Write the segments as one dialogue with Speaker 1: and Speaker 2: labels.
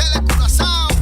Speaker 1: Telecuraçao.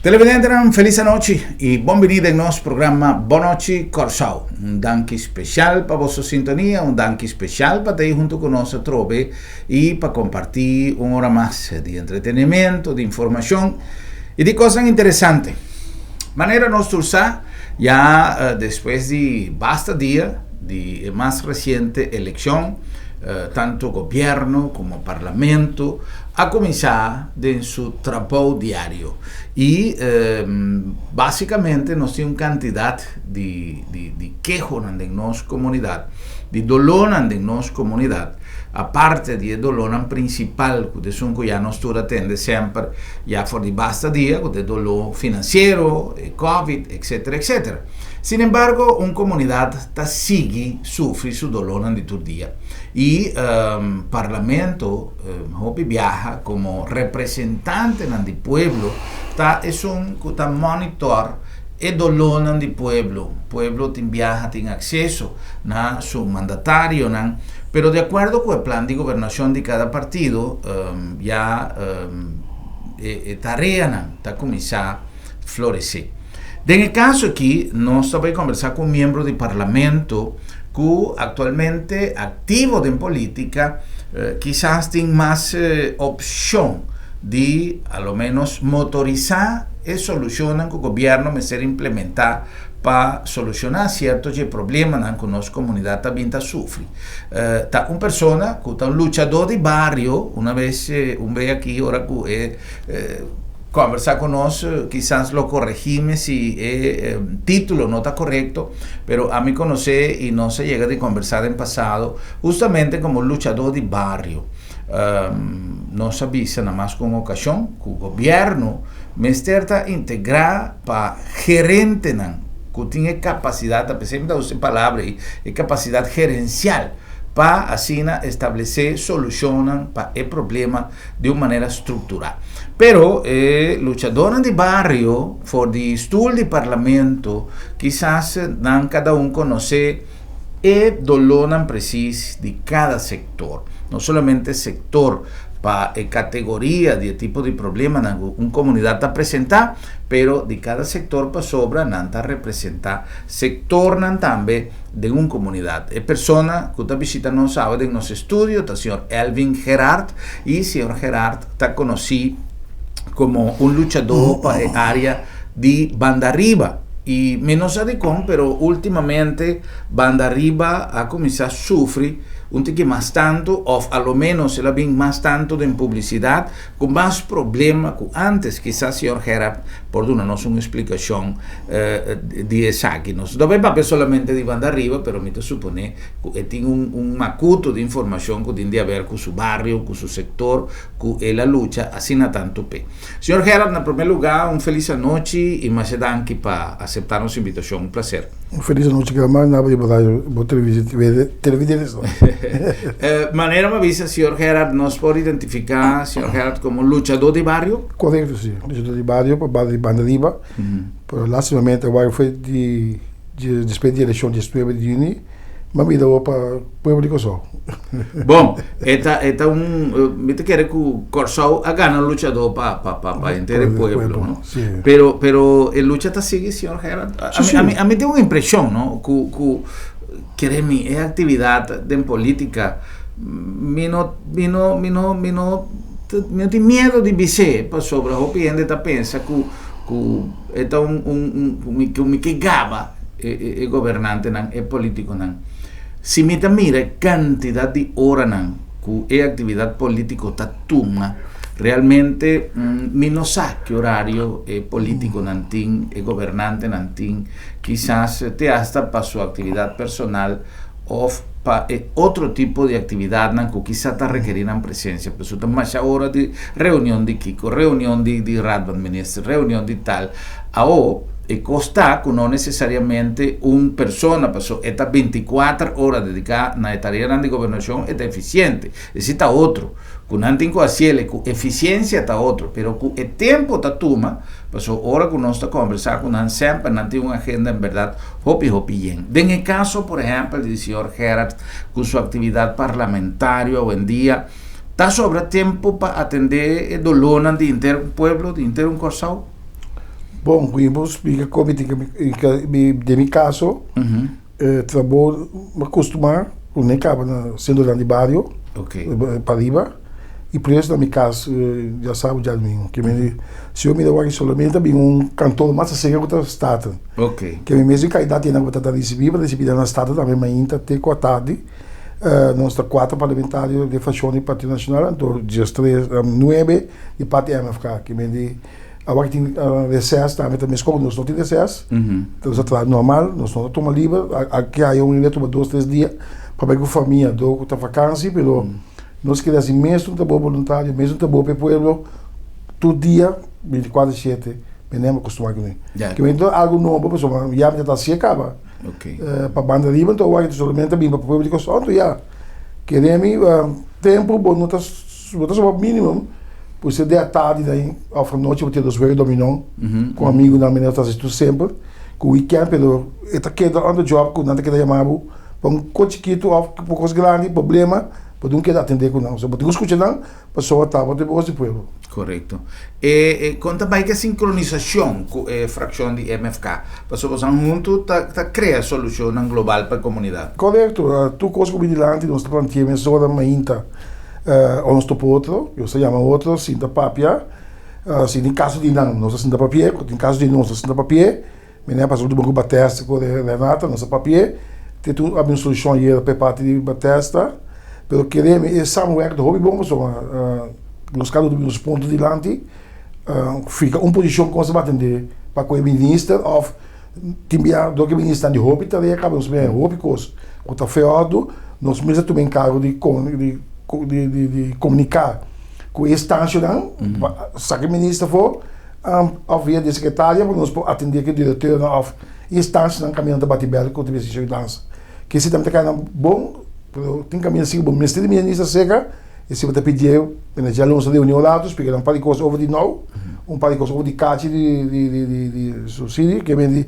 Speaker 2: Televidentenan felis anochi y bon bini den nos programa Bonochi Kòrsou. Un danki special pa boso sintonia, un danki special pa ta ei hunto cu nos atrobe y pa comparti un ora mas di entretenimento, di informacion y di cosnan interesante. Manera nos tur sa, ya despues di basta dia di e mas reciente eleccion, tanto gobierno como parlamento a cuminsa den su trabou diario y basicamente nos tin un cantidad di di kehonan den nos comunidad, di dolornan den nos comunidad. Aparte di e dolónan prinsipal ku ta esun ku ya nos tur a tende semper ya for di basta dia, ku ta e doló finansiero, e covid, etsetera, etsetera. Sin embargo, un komunidat ta sigui sufri su dolónan di tur dia. I Parlamento hopi biaha komo representantenan di pueblo ta esun ku ta monitor e dolónan di pueblo. Pueblo tin biaha tin akseso na su mandatarionan, pero di akuerdo ku e plan di gobernashon di kada partido ya e tareanan ta kuminsá floresé. Den e kaso aki nos ta bai kombersá ku un miembro di parlamento ku aktualmente aktivo den polítika, kisas tin mas opshon di a lo ménos motorisá e solushonnan ku gobièrnu mester implementá pa solushoná sierto dje problemanan ku nos komunidat ta bin ta sufri. Ta un persona ku ta un luchadó di bario, una bes un be aki ora ku e kòmbersá ku nos, kisas lo koregime si e título no ta korekto, pero ami konosé i nos a yega di kòmbersá den pasado hustamente komo luchadó di bario. Nos a bisa na mas ku un okashon ku gobièrnu mester ta integrá pa gerentenan ku tin e kapasidat, a pesar mi ta usa e palabra ei, e kapasidat gerensial pa asina establesé solushonnan pa e problema di un manera strukturá. Pero e luchadónan di bario for di stul di parlamento kisas nan kada un konosé e dolónan presis di kada sektor, no solamente sektor pa e kategoria di e tipo di problemanan ku un komunidat ta presentá, pero di kada sektor pasobra nan ta representá sektornan tambe den un komunidat. E persona ku ta bishita nos awe den nos estudio ta señor Elvin Gerard i señor Gerard ta konosí komo un luchadó pa e área di Bandariba. I mi no sa dikon pero ultimamente Bandariba a kuminsá sufri un tiki mas tantu òf a lo ménos el a bin mas tantu den publisidat ku mas problema ku ántes. Kisas señor Gerard por duna nos un esplikashon di esaki. Nos no ta bai papia solamente di Bandariba pero mi ta suponé ku e tin un makutu di informashon ku tin di haber ku su bario, ku su sektor ku el a lucha asina tantu p'e. Señor Gerard, na promé lugá un felis anochi i masha danki pa aseptá nos invitashon. Un plaser.
Speaker 3: Un felis anochi Germán, na bo radio, bo televidentes.
Speaker 2: Manera mi a bisa, señor Gerard, nos por identifiká señor Gerard komo luchadó di bario?
Speaker 3: Korekto, si. Luchadó di bario pa bario di Banda Riba. Pero lastimamente awor fue di despues di elekshon diesnuebe di yüni. M'a bira awor pa pueblo di Kòrsou.
Speaker 2: Bon, e ta e ta un mi ta kere ku Kòrsou a gana un luchadó pa pa pa pa henter e pueblo, no?
Speaker 3: Sí.
Speaker 2: Pero pero e lucha ta sigui, señor Gerard. A
Speaker 3: Sí,
Speaker 2: mi a
Speaker 3: sí.
Speaker 2: mi a mi tin un impreshon, no, ku ku kere mi e aktividat den polítika mi no mi no mi no mi no mi no tin miedo di bis'é pasobra hopi hende ta pensa ku ku e ta un un un ku mi ke gaba. e gobernantenan, e politiconan. Si mi ta mira e cantidad di oranan cu e actividad politico ta tuma Realmente mi no sa ki orario e politiconan tin, e gobernantenan tin, kisas te hasta pa su actividad personal of pa e otro tipo di actividadnan cu kisa ta rekeri nan presencia. Pasobra ta masha ora di reunion di kico, reunion di di Raad van Minister, reunion di tal. Awo e cos ta cu no necesariamente un persona, pasobra e ta binticuater ora dedica na e tareanan di gobernacion, e ta eficiente. Esi ta otro. Ku nan tin ku hasiel ku efisiensia ta otro, pero ku e tempu ta tuma, pasobra ora ku nos ta kombersá ku nan semper nan tin un agenda en bèrdat hopi hopi yen. Den e kaso por ehèmpel di señor Gerard ku su aktividat parlamentario awendia, ta sobra tempu pa atendé e dolónan di henter un pueblo, di henter un Kòrsou?
Speaker 3: Bon, ku mi por splika kon mi tin den mi kaso, E trabou mi a kustumá ku ne kaba na sentronan di bario pariba i preso na mi kas djasabu djadumingu. Ke mi si yo mira wak solamente a bin un kantor mas aserka ku ta Staten. Ke mi mes kalidat di nan ku ta risibí pa risibí nan na Staten tambe mainta te ku atardi. Nos ta kuater parlamentario di frakshon di Partido Nashonal anto diestres nuebe di parti MFK. Ke mi di. Awor ki tin reces tambe ta meskos, nos no tin reces, nos ta traha normal, nos no ta tuma liber, aki haya un hende a tuma dos tres dia pa bai ku famia dor ku ta vakansi, pero nos keda hasi mesun trabou boluntario, mesun trabou pa e pueblo tur dia binti kuater shete, mi no a kustumá kuné. Ke mi ta algu nobo pasobra ya mi ta ta hasié kaba pa banda riba, anto awor solamente a bin pa pueblo di Kòrsou, anto ya kere mi tempu bo no ta. Bo ta soba minimum por ser di atardi den of anochi bo tin dos wega dominó ku amigunan mi ta hasi tur semper ku weekend pero e ta keda on the job ku nan ta keda yama bo pa un kos chikitu of pa un kos grandi problema bo tin ku keda atendé ku nan so bo tin ku skucha nan pasobra ta bo ta e bos di pueblo.
Speaker 2: Korekto. E kon ta bai ku e sinkronisashon ku e frakshon di MFK? Pasobra boso huntu ta ta krea solushonnan global pa e komunidat.
Speaker 3: Korekto. Tur kos ku bin dilanti nos ta plantia mesora mainta. Ora nos topa otro, nos ta yama otro, sinta papia. Si tin kaso di nan, nos ta sinta papi'é, ku tin kaso di nos, nos ta sinta papi'é. Mi a pasa último ku Batesta ku Renata, nos a papi'é. Te tur a bin solushon ayera pa e parti di Batesta. Pero kere mi e samenwerking ta hopi bon pasobra nos kada un ta bin nos punto dilanti, fika un posishon ku nos ta atendé pa ku e minister òf tin bia dor ku e minister di hopi tarea kaba nos mira hopi kos ku ta feòrdu, nos mes a tuma enkargo di di komuniká ku e instansianan pa saka e minister afó òf via di sekretaria pa nos por atendé ku e direktornan òf instansianan kaminda ta bati bèl ku ta mester yudansa. Ke si tambe ta kai nan bon pero tin kaminda si ku bo mester di minister serka e si bo ta pidié mester dja nos reuni un ratu splika nan un par di kos over di nou un par di kos over di kachi di subsidio ke men di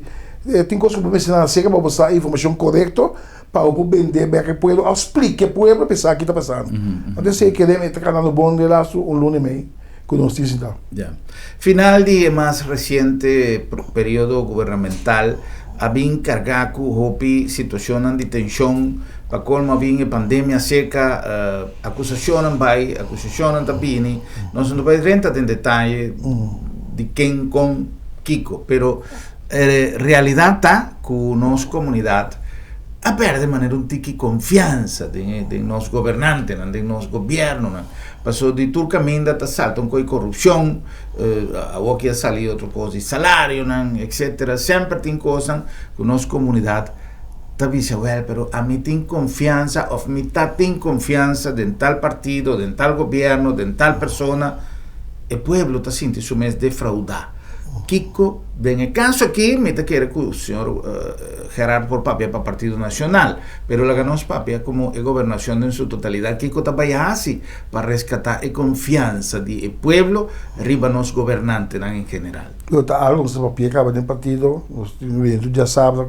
Speaker 3: tin kos ku bo mester nan serka pa bo sa e informashon korekto pa bo por bende bek e pueblo òf splika e pueblo pa e sa ki ta pasando. Anto esei kere mi ta kanando bon de lastu un luna i mei ku nos tin sintá.
Speaker 2: Ya. Final di e mas resiente periodo gubernamental a bin kargá ku hopi situashonnan di tenshon, pa kolmo a bin e pandemia seka, akusashonnan bai, akusashonnan ta bini, nos no ta bai drenta den detaye di ken, kon, kiko, pero E realidat ta ku nos komunidat a pèrdè manera un tiki konfiansa den e den nos gobernantenan, den nos gobièrnunan. Pasobra di tur kaminda ta salta un koi korupshon, awor ki a sali otro kos di salarionan, etsetera. Semper tin kosnan ku nos komunidat ta bisa wèl pero ami tin konfiansa òf mi ta tin konfiansa den tal partido, den tal gobièrnu, den tal persona. E pueblo ta sinti su mes defraudá. Kiko den e kaso aki mi ta kere ku señor Gerard por papia pa Partido Nacional, pero laga nos papia komo e gobernashon den su totalidat kiko ta bai hasi pa reskatá e konfiansa di e pueblo riba nos gobernantenan en general.
Speaker 3: Lo ta algo nos ta papia kaba den partido, nos tin un evento djasabra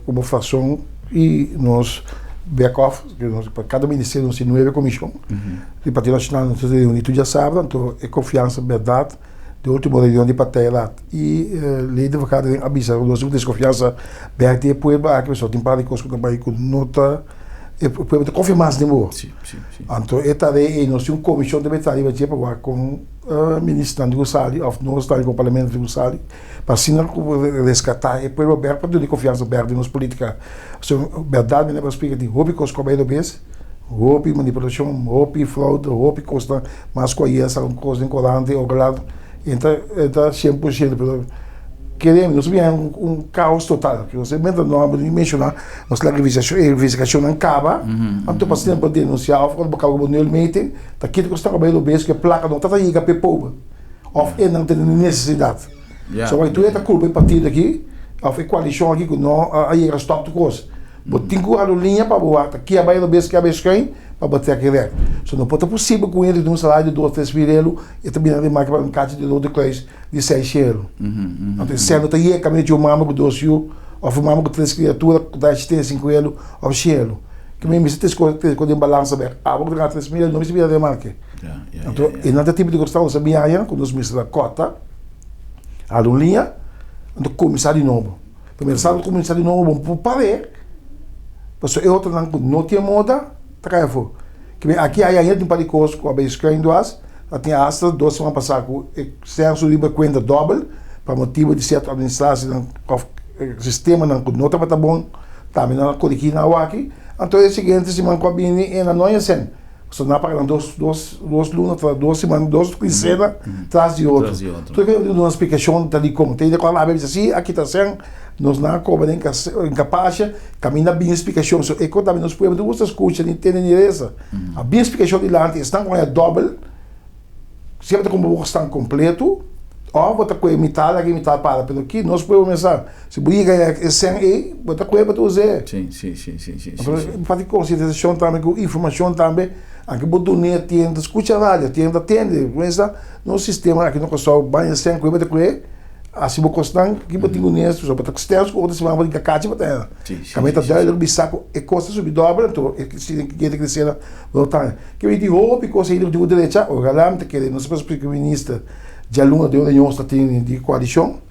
Speaker 3: komo frakshon i nos back off, pa kada ministerio nos tin nuebe komishon. Di Partido Nacional nos ta reuni tur djasabra, anto e konfiansa bèrdat di ultimo reunion di partij lat i ley di vergadering a bisa ku nos tin deskonfiansa bèk di e pueblo aki pasobra tin par di kos ku ta bai ku no ta e pueblo ta konfia mas den bo. Anto e tarea ei nos tin un komishon ta meta riba dje pa wak kon ministernan tin ku sali òf nos tambe komo parlamento tin ku sali pa asina reskatá e pueblo bèk pa duna e konfiansa bèk den nos politika. Pasobra bèrdat mi no por splika tin hopi kos ku a bai robes. Hopi manipulashon, hopi fraude, hopi kosnan mas ku ayer sa un kos den korant ojalá e ta e ta 100% pero kere mi nos a biba un kaos total mientras no a menshoná nos laga e investigashonnan kaba anto pa asina bo denunsiá òf ora bo kaba ku bo nulmeting ta kita ku sta bai robes ku e plaka no ta ta yega pa e pober òf e nan tene nesesidat so tur e ta kulpa e partido aki òf e koalishon aki ku no a yega stòp tur kos. Bo tin ku hala un liña pa bo wak ta kia bai robes kia bai schuin pa bo trek e rek. So no por ta posibel ku un hende di un salario di dos tres mil elu e ta bira remake pa un kachi di Rode Kruis di seis elu. Anto e sèn no ta yega kaminda di un mama ku dos yu òf un mama ku tres kriatura ku ta hachi 35 elu òf shen elu. Ke mi mester tres kos tres kos den balansa bèk. Abo ku ta gana 3000 elu no mester bira remake. Anto e nan ta tipo di kos ku ta usa biaña ku nos mester a kòrta hala un liña anto kuminsá di nobo. Primer sa kuminsá di nobo bo por par'é, pasobra e otronan ku no tin moda ta kai afó. Kibe aki aya ainda tin un par di kos ku a bai schuin duas, a tin asta dos siman pasá ku e senso riba e kuenta dòbel pa motibu di sierto administrasienan òf sistemanan ku no tabata bon, tambe nan a korigí nan awaki. Anto e siguiente siman ku a bini e nan no haña sèn. So nan a paga nan dos dos dos luna tras dos siman dos quincena tras di otro. Tur ke duna splikashon ta dikon. Te ku a labia bisa si a kita sèn nos nan a koba den kapasha kaminda a bini splikashon. So e kon tambe nos pueblo no gusta skucha ni tende ni resa. A bini splikashon dilanti esnan ku haña dòbel siempre ta kumpra bo stan kompleto òf bo ta kohe mital aki mital para pero ki nos pueblo mester sa. Si bo yega e sèn ei, bo ta kohe pa ta us'é.
Speaker 2: Sí, sí, sí, sí, sí,
Speaker 3: sí. Parti konsientisashon tambe ku informashon tambe, anke bo dun'é tien ta skucha radio, tien ta tende. Kuminsa nos sistema aki na Kòrsou baña sèn kohe bo ta kohe, hasi bo kosnan ki bo tin ku nes, pasobra bo ta stèns ku otro siman bo tin kakachi bo ta hera.
Speaker 2: Sí, sí,
Speaker 3: Kaminda
Speaker 2: sí,
Speaker 3: ta
Speaker 2: sí.
Speaker 3: duidelijk bisa ku e kos ta subi dòbel, anto e siguiente kresena bo ta haña. Ke mi tin hopi kos ainda ku tin ku drecha, ojalá mi ta kere nos minister djaluna den un reunion nos ta tin di koalishon.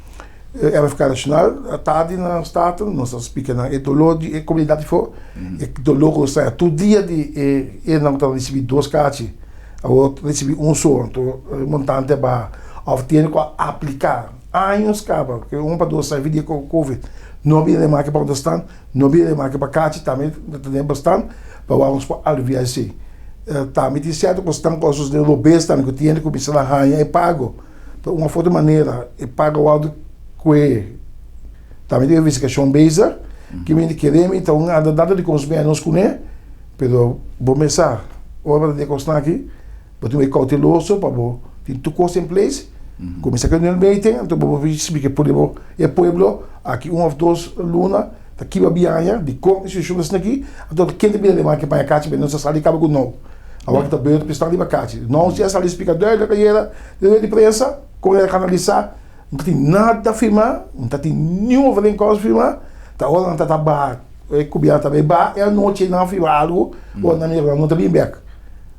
Speaker 3: RFK Nacional tardi na Staten, nos a splika nan e dolor di e komunidat afó, e dolor ku nos ta haña tur dia di e hendenan ku ta risibí dos kachi, awor ta risibí un so, anto e montante a baha. Òf tin hende ku a apliká años kaba, ke un pa dos aña di covid, no a bira remake pa onderstand, no a bira remake pa kachi, tambe ta tene bestand pa wak nos por aliviá esei. Tambe tin sierto kosnan ku a sosodé robes tambe ku tin hende ku mester a haña e pago. Ta un of otro manera e paga wòrdu kue. Tambe tin investigashon bezig. Ki mi kere mi ta un andadado di konsumí a nos kuné, pero bo mes sa, ora bo ta den e kosnan aki, bo tin ku e kouteloso pa bo tin tur kos in place. Kuminsá ku e nulmeting, anto bo por splika e pueblo aki un of dos luna ta kiba biaña, dikon e situashon ta asina aki, anto ken ta bira den ke paña kachi, nos a sali kaba ku nou. Awor ki ta beurt p'esnan riba kachi. No si a sali splika duidelijk ayera den rueda di prensa kon el a kanalisá. No ta tin nada firmá, no ta tin niun overeenkomst firmá. Ta ora nan ta ta baha, e gobierno ta bai baha e anochi nan a firma algu, ora nan mira ku nan no ta bin bèk.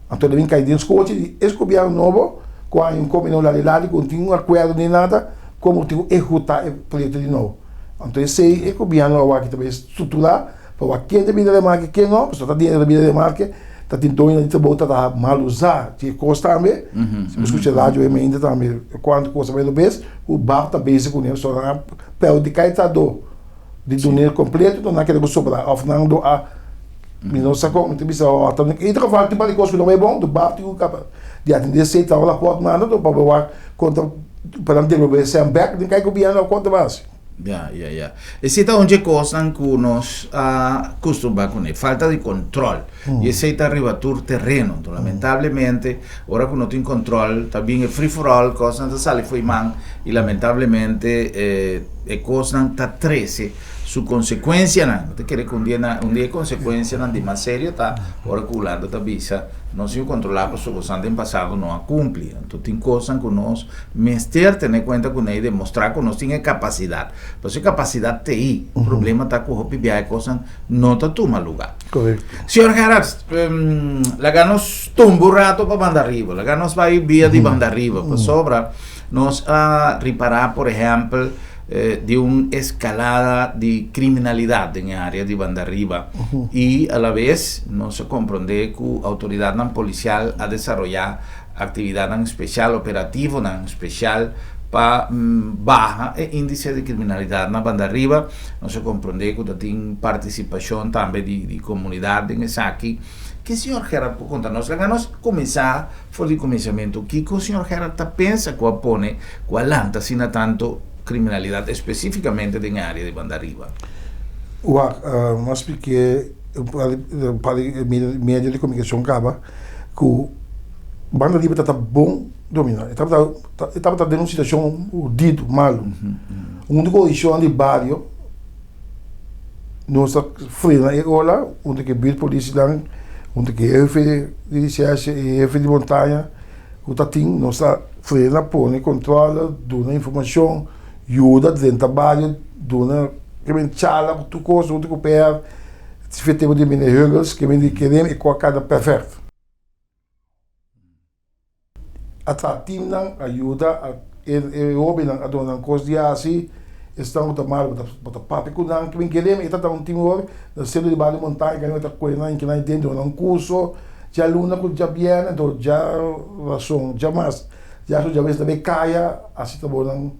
Speaker 3: Anto el a bin kai den skochi di es gobierno nobo ku a haña un komi no lali lali ku no tin un akuerdo ni nada komo tin ku ehekutá e proyekto di nobo. Anto esei e gobierno awor aki ta bai strukturá pa wak ken ta bira remarke ken no, pasobra ta dinero ta bira remarke. Ta tin doñonan di trabou ta ta mal usá di e kos tambe. Si bo skucha radio e mainta tambe kuantu kos a bai robes ku bab ta bezig kuné so nan a perhudiká e trahadó di dun'é kompleto to nan kere ku sobrá òf nan lo a mi no sa kon mi ta bisa òf ta in ieder geval tin par di kos ku no bai bon to bab tin ku kaba di atendé esei ta rapòrt manda to pa bo wak konta pa nan devolvé e sèn bèk den kai gobièrnu òf konta basi.
Speaker 2: Ya, ya, ya. Esei ta un dje kosnan ku nos a kustumbrá kuné, falta di kontròl. I esei ta riba tur tereno. Enton, lamentablemente, ora ku no tin kontròl, ta bin e free for all, kosnan ta sali fo'i man i lamentablemente e kosnan ta trese su konsekuensianan. Mi ta kere ku un dia un di e konsekuensianan di mas serio ta ora ku Hulanda ta bisa nos tin ku kontrolá pasobra kosnan den pasado no a kumpli. Anto tin kosnan ku nos Mester tene kuenta ku nei demostrá ku nos tin e kapasidat. Pasobra e kapasidat ta ei. E problema ta ku hopi biaha e kosnan no ta tuma lugá.
Speaker 3: Korekto.
Speaker 2: Señor Gerards, laga nos tumba un rato pa banda riba. Laga nos bai bia di banda riba. Pasobra nos a ripará, por ehèmpel, di un eskalada di kriminalidat den e área di banda riba. I alabes nos a komprondé ku outoridatnan polisial a desaroyá Actividadnan special, operativonan special pa baha e indice di criminalidad na banda riba. Nos a comprende cu ta tin participacion tambe di comunidad den esaki. Ke señor Gerard por konta nos? Laga nos kuminsá for di kuminsamentu. Kiko señor Gerard ta pensa ku a pone ku a lanta asina tantu kriminalidat espesífikamente den e área di Bandariba?
Speaker 3: Wak, mi a spliké un par di medio di komunikashon kaba ku Bandariba ta ta bon dominá. E tabata e tabata den un situashon hudidu, malu. Huntu ku orishon di bario. Nos ta frena e ola huntu ku e buurtpolisinan, huntu ku e hefe di recherche, e hefe di montaña ku ta tin, nos ta frena, pone kontrole, duna informashon, yuda drenta bario, duna kimen chala ku tur kos huntu ku PR, si di meneer Hugels, kimen di kerem e kos a kada perfèkt. A traha timnan, a yuda e hobennan, a duna nan kos di hasi, esnan ku ta mal bo ta papia ku nan, kimen kere e ta ta un tim awor na sentro di bario Montaña ku ta kue nan kinan den duna nan kurso djaluna ku djabièrnè anto djarason djamas djaso djawes ta bai kaya hasi trabounan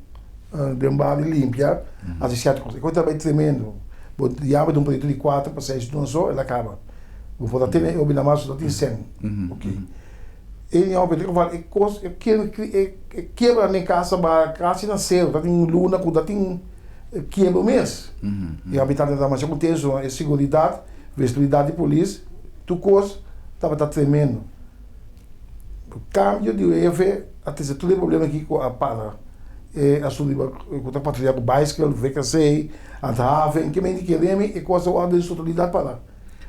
Speaker 3: den bario limpia hasi sierto kos e kos ta bai tremendo bo yama den un proyekto di kuater pa seis luna so el a kaba bo por ta tene e hobennan mas bo ta tin sèn oke. E ño pe tin e kos e e kebra den kasa ba kasi na sero ta tin luna ku ta tin kiebro mes e habitantenan ta masha kontentu e seguridat visibilidat di polis tur kos tabata tremendo kambio di hefe a trese tur e problema aki ku a para e asuntu riba ku ta patruya ku baiskel vkc handhaving kimente keremi e kos a wòrdu den su totalidat para.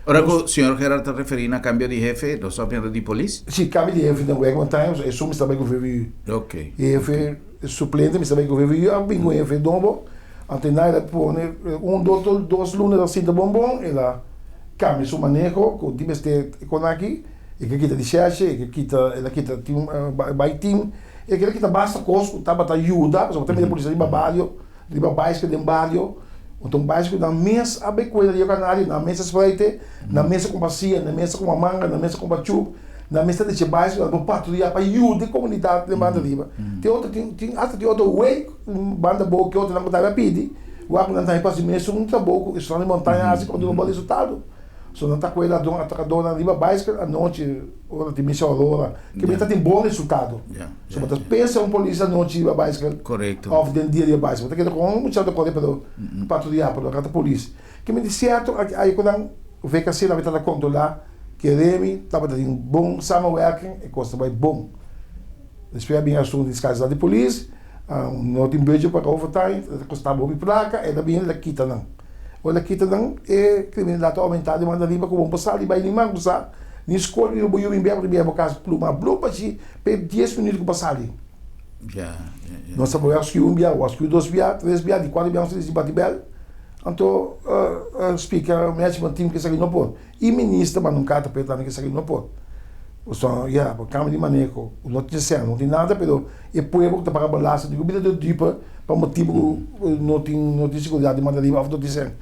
Speaker 2: Ora ku señor Gerard ta referí na kambio di hefe, nos ta papiando di polis?
Speaker 3: Sí, kambio di hefe den Werk Montaña, pasobra esun mi sta bai ku VVU.
Speaker 2: Ok.
Speaker 3: E hefe suplente mi sta bai ku VVU, a bin ku un hefe nobo, anto e el a pone un dos dos luna el a sinta bon bon, el a kambia su maneho ku tin mester e kon aki, e ke kita di shèrshe, e ke kita, el a kita tin bai tim, e ke kita basta kos ku tabata yuda, pasobra ta mira polis riba bario. Riba baiskel den bario, anto un baiskel nan mes a bay cueda di e canario, nan mes a spreite, nan mes a cumpra sia, nan mes a cumpra manga, nan mes a cumpra chup, nan mes ta deche baiskel nan por patruya pa yuda e comunidad den banda riba. Tin otro tin tin hasta tin otro wey banda abou ke otronan cu tambe a pidi, wak nan tambe por haci mesun trabou cu esnan di montaña haci pa duna un bon resultado. So nan ta coge ladron atracadornan riba baiskel anochi ora tin misa aurora ke mi ta tin bon resultado. So bo ta pensa un polis anochi riba baiskel of den dia riba baiskel bo ta keda con un muchacho ta kore pero patruya pero no ta polis. Ke mi di cierto aki ay ku nan VKC nan ta controla ke Remy tabata tin bon samenwerking e cos ta bay bon. Despues a bin asunto di scarcedad di polis no tin budget pa overtime ta costa hopi placa e ta bin el ta kita nan. Ora kita nan e kriminalidat ta oumentá di manda riba ku bo por sali bai ni man ku sa ni skol ni bo yu bin bèk riba bo kas pluma blu pashi p'e dies minüt ku bo sali. Nos ta por wèrsku un bia, wèrsku dos bia, tres bia, di kuater bia nos ta disi bati bèl anto spika management team ku esaki no por. I minister manda un karta pa e tambe ku esaki no por. Pasobra ya bo kambia di maneho no tin sèn no tin nada pero e pueblo ku ta paga belasting di ku bira dor dieper pa motibu ku no tin no tin seguridat di manda riba òf no tin sèn.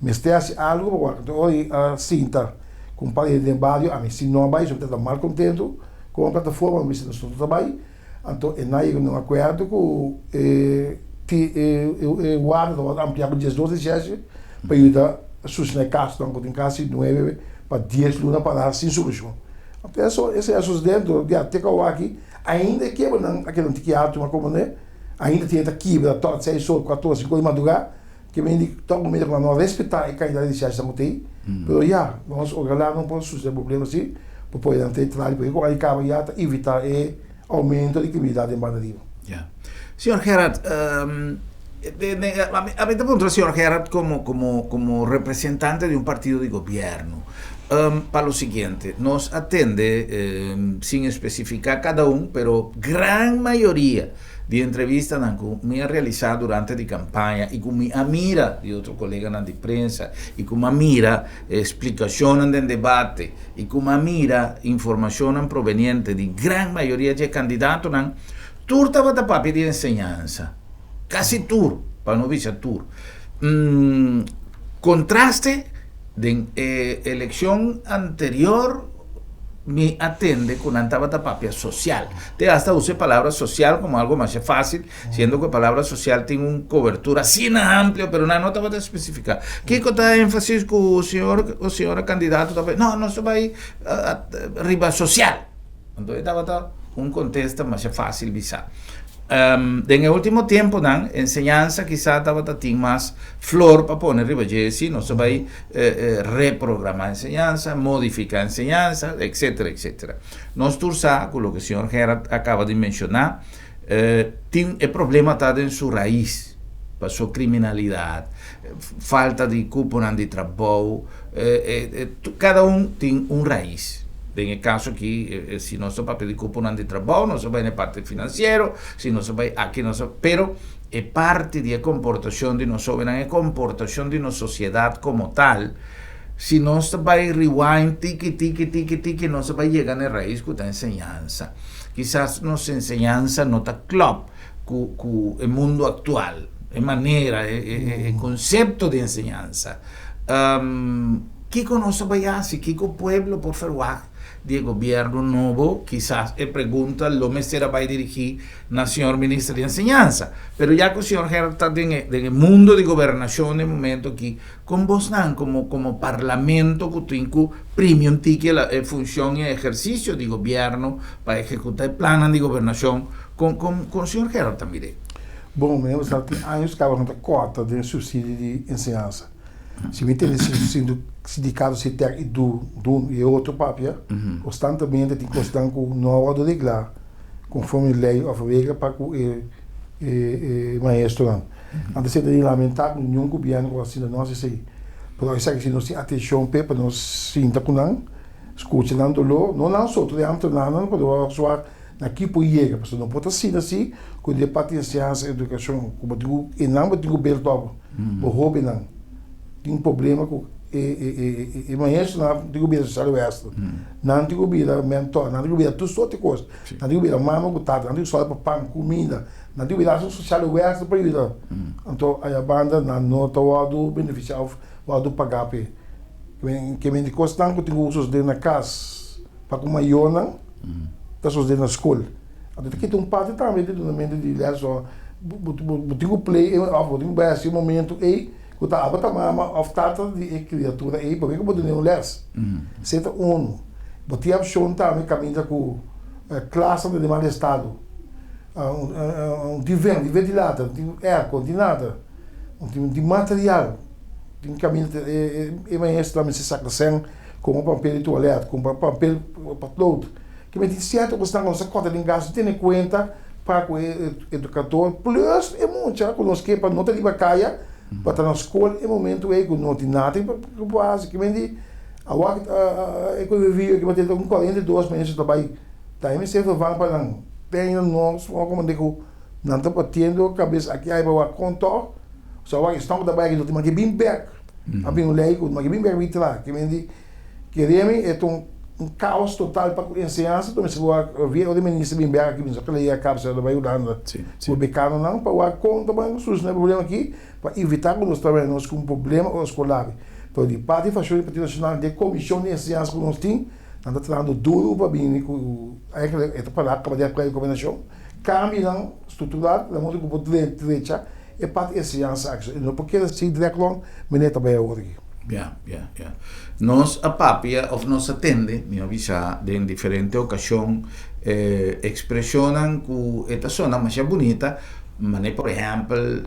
Speaker 3: Mester hasi algu pa wak. Enton ora i a sinta ku un par di hende den bario ami si no a bai so mi ta mal kontentu ku un plataforma mi bisa nos no ta bai. Anto e nan yega na un akuerdo ku e e warda ta wòrdu ampliá ku diesdos di shèshi pa yuda solusioná e kasonan ku tin kasi nuebe pa dies luna pará sin solushon. Anto eso esei a sosodé anto ya te kou aki ainda e kebranan a keda un tiki altu ma komo ne ainda tin e ta kibra tòt seis or kuater or sinku or di madrugá ke men di tòg bo mira ku nan no a respetá e kantidat di shèshi ku tin pero ya nos ojalá no por sosodé problema asi pa pone nan te traha di por ku ai kaba ya ta evitá e aumento di kriminalidat den banda riba.
Speaker 2: Ya. Señor Gerard, ami ta puntra señor Gerard como, como, como representante di un partido di gobierno, pa lo siguiente, nos a tende, sin especifica cada un, pero gran mayoria di entrevistanan cu mi a realisa durante di campaña y cu mi a mira di otro coleganan di prensa y cu mi a mira explicacionnan den debate y cu mi a mira informacionnan proveniente di gran mayoria dje candidatonan, Tur tabata papia di enseñansa, casi tur, pa no bisa tur. Contraste den e eleccion anterior, Mi a tende ku nan tabata papia sosial. Te asta usa e palabra sosial komo algo masha fásil, siendo ku e palabra sosial tin un kobertura asina amplio, pero nan no tabata spesifiká. Kiko ta e énfasis ku señor o señora kandidato ta bai? No, nos ta bai riba sosial. Anto e tabata un kontesta masha fásil bisa. Den e último temponan, enseñansa kisá tabata tin mas flor pa pone riba dje, si nos ta bai reprogramá enseñansa, modifiká enseñansa, etcétera, etcétera. Nos tur sa ku loke señor Gerard a kaba di menshoná, tin e problema ta den su rais, paso kriminalidat, falta di kuponan di trabou, kada un tin un rais. Den e kaso aki, si nos ta papia di kuponan di trabou, nos ta bai na e parti finansiero, si nos ta bai aki, nos ta, pero e parti di e komportashon di nos hóbennan, e komportashon di nos sosiedat komo tal, si nos ta bai rewind tiki, tiki, tiki, tiki, nos ta bai yega na e rais ku ta enseñansa. Kisas nos enseñansa no ta klòp ku ku e mundu aktual, e manera, e konsepto di enseñansa. Kiko nos ta bai hasi? Kiko pueblo por ferwagt di e gobièrnu nobo? Kisas e pregunta lo mester a bai dirigí na señor minister di enseñansa. Pero ya ku señor Gerard ta den e den e mundo di gobernashon den e momento aki, kon bosnan komo komo parlamento ku tin ku primi un tiki e funshon i e ehersisio di gobièrnu pa ehekutá e plannan di gobernashon, kon kon kon señor Gerard ta mir'é?
Speaker 3: Bon, mi a tin años kaba ku ta kòrta den supsidio di enseñansa. Si mi tende sindikato Sitec i du dun i e otro papia, konstantemente tin kosnan ku no a wòrdu reglá konforme lei òf regla pa ku e e maestronan. Nan ta seta di lamentá ku niun gobièrnu ku asina no hasi esei. Pero esaki si nos tin atenshon p'e pa nos sinta ku nan, skucha nan doló, no nan so, tur e ámtenarnan pa nos wak na ki por yega, pasobra no por ta asina si ku den parti di enseñansa i edukashon ku bo tin ku e nan bo tin ku bel tòg bo hóbennan tin problema ku e maestronan tin ku bira sosial wèster, nan tin ku bira mèntòr, nan tin ku bira tur sorti kos, nan tin ku bira mama ku tata, nan tin ku sòru pa pan, kuminda, nan tin ku bira sosial wèster pa yuda. Anto aya banda nan no ta wòrdu benefisiá òf wòrdu pagá p'e. Ke men di kosnan ku tin ku sosodé na kas pa ku mayornan ta sosodé na skol. Anto ta kita un parti tambe di dunamentu di lès òf bo tin ku play òf bo tin ku bai hasi e momentu ei ku ta abo ta mama òf tata di e kriatura ei pabia ku bo dun'é un lès. Esei ta unu. Bo tin opshon tambe kaminda ku klasnan ta den mal estado. Un tin ven, un tin ventilator, un tin airco, un tin nada. Un tin material. Tin kaminda e maestro ta mester saka sèn kumpra papel di tualèt, kumpra papel potlood. Kimen tin sierto kosnan ku nos ta kòrta den gastu tene kuenta pa ku e edukador plus e mucha ku nos ke pa no ta riba kaya pa ta na skol e momentu ei ku no tin nada ku por hasi. Kimen di awor e ku vivi aki ta un 42 maestro ta bai ta e mester vervang pa nan te ainda nos komo ku nan ta batiendo kabes aki ai pa wak kon tòg. So awor esnan ku ta bai aki no tin mas ke bin bek. A bin un lei ku no tin mas ke bin bek bin traha. Ke men di keremi e ta un kaos total pa ku enseñansa ta mester wak via ora e minister bin bek aki bin sa kla kap sa ta bai Hulanda ku bekanonan pa wak kon ta ban soluciona e problema aki pa evita ku nos ta bai nos ku un problema ora skol abi. Pero di parti fraccion di Partido Nacional den comision di enseñansa ku nos tin nan ta trahando duro pa bini ku eigenlijk e ta para kaba di e rekomendashon kambionan structural na modo ku por drecha E parti enseñansa aki so e no por keda si direct long meneer ta bay awor aki.
Speaker 2: Ya, ya, ya. Nos a papia of nos a tende, mi a bisa den diferente ocasion, expresionnan cu e ta sona masha bunita, mane por ehempel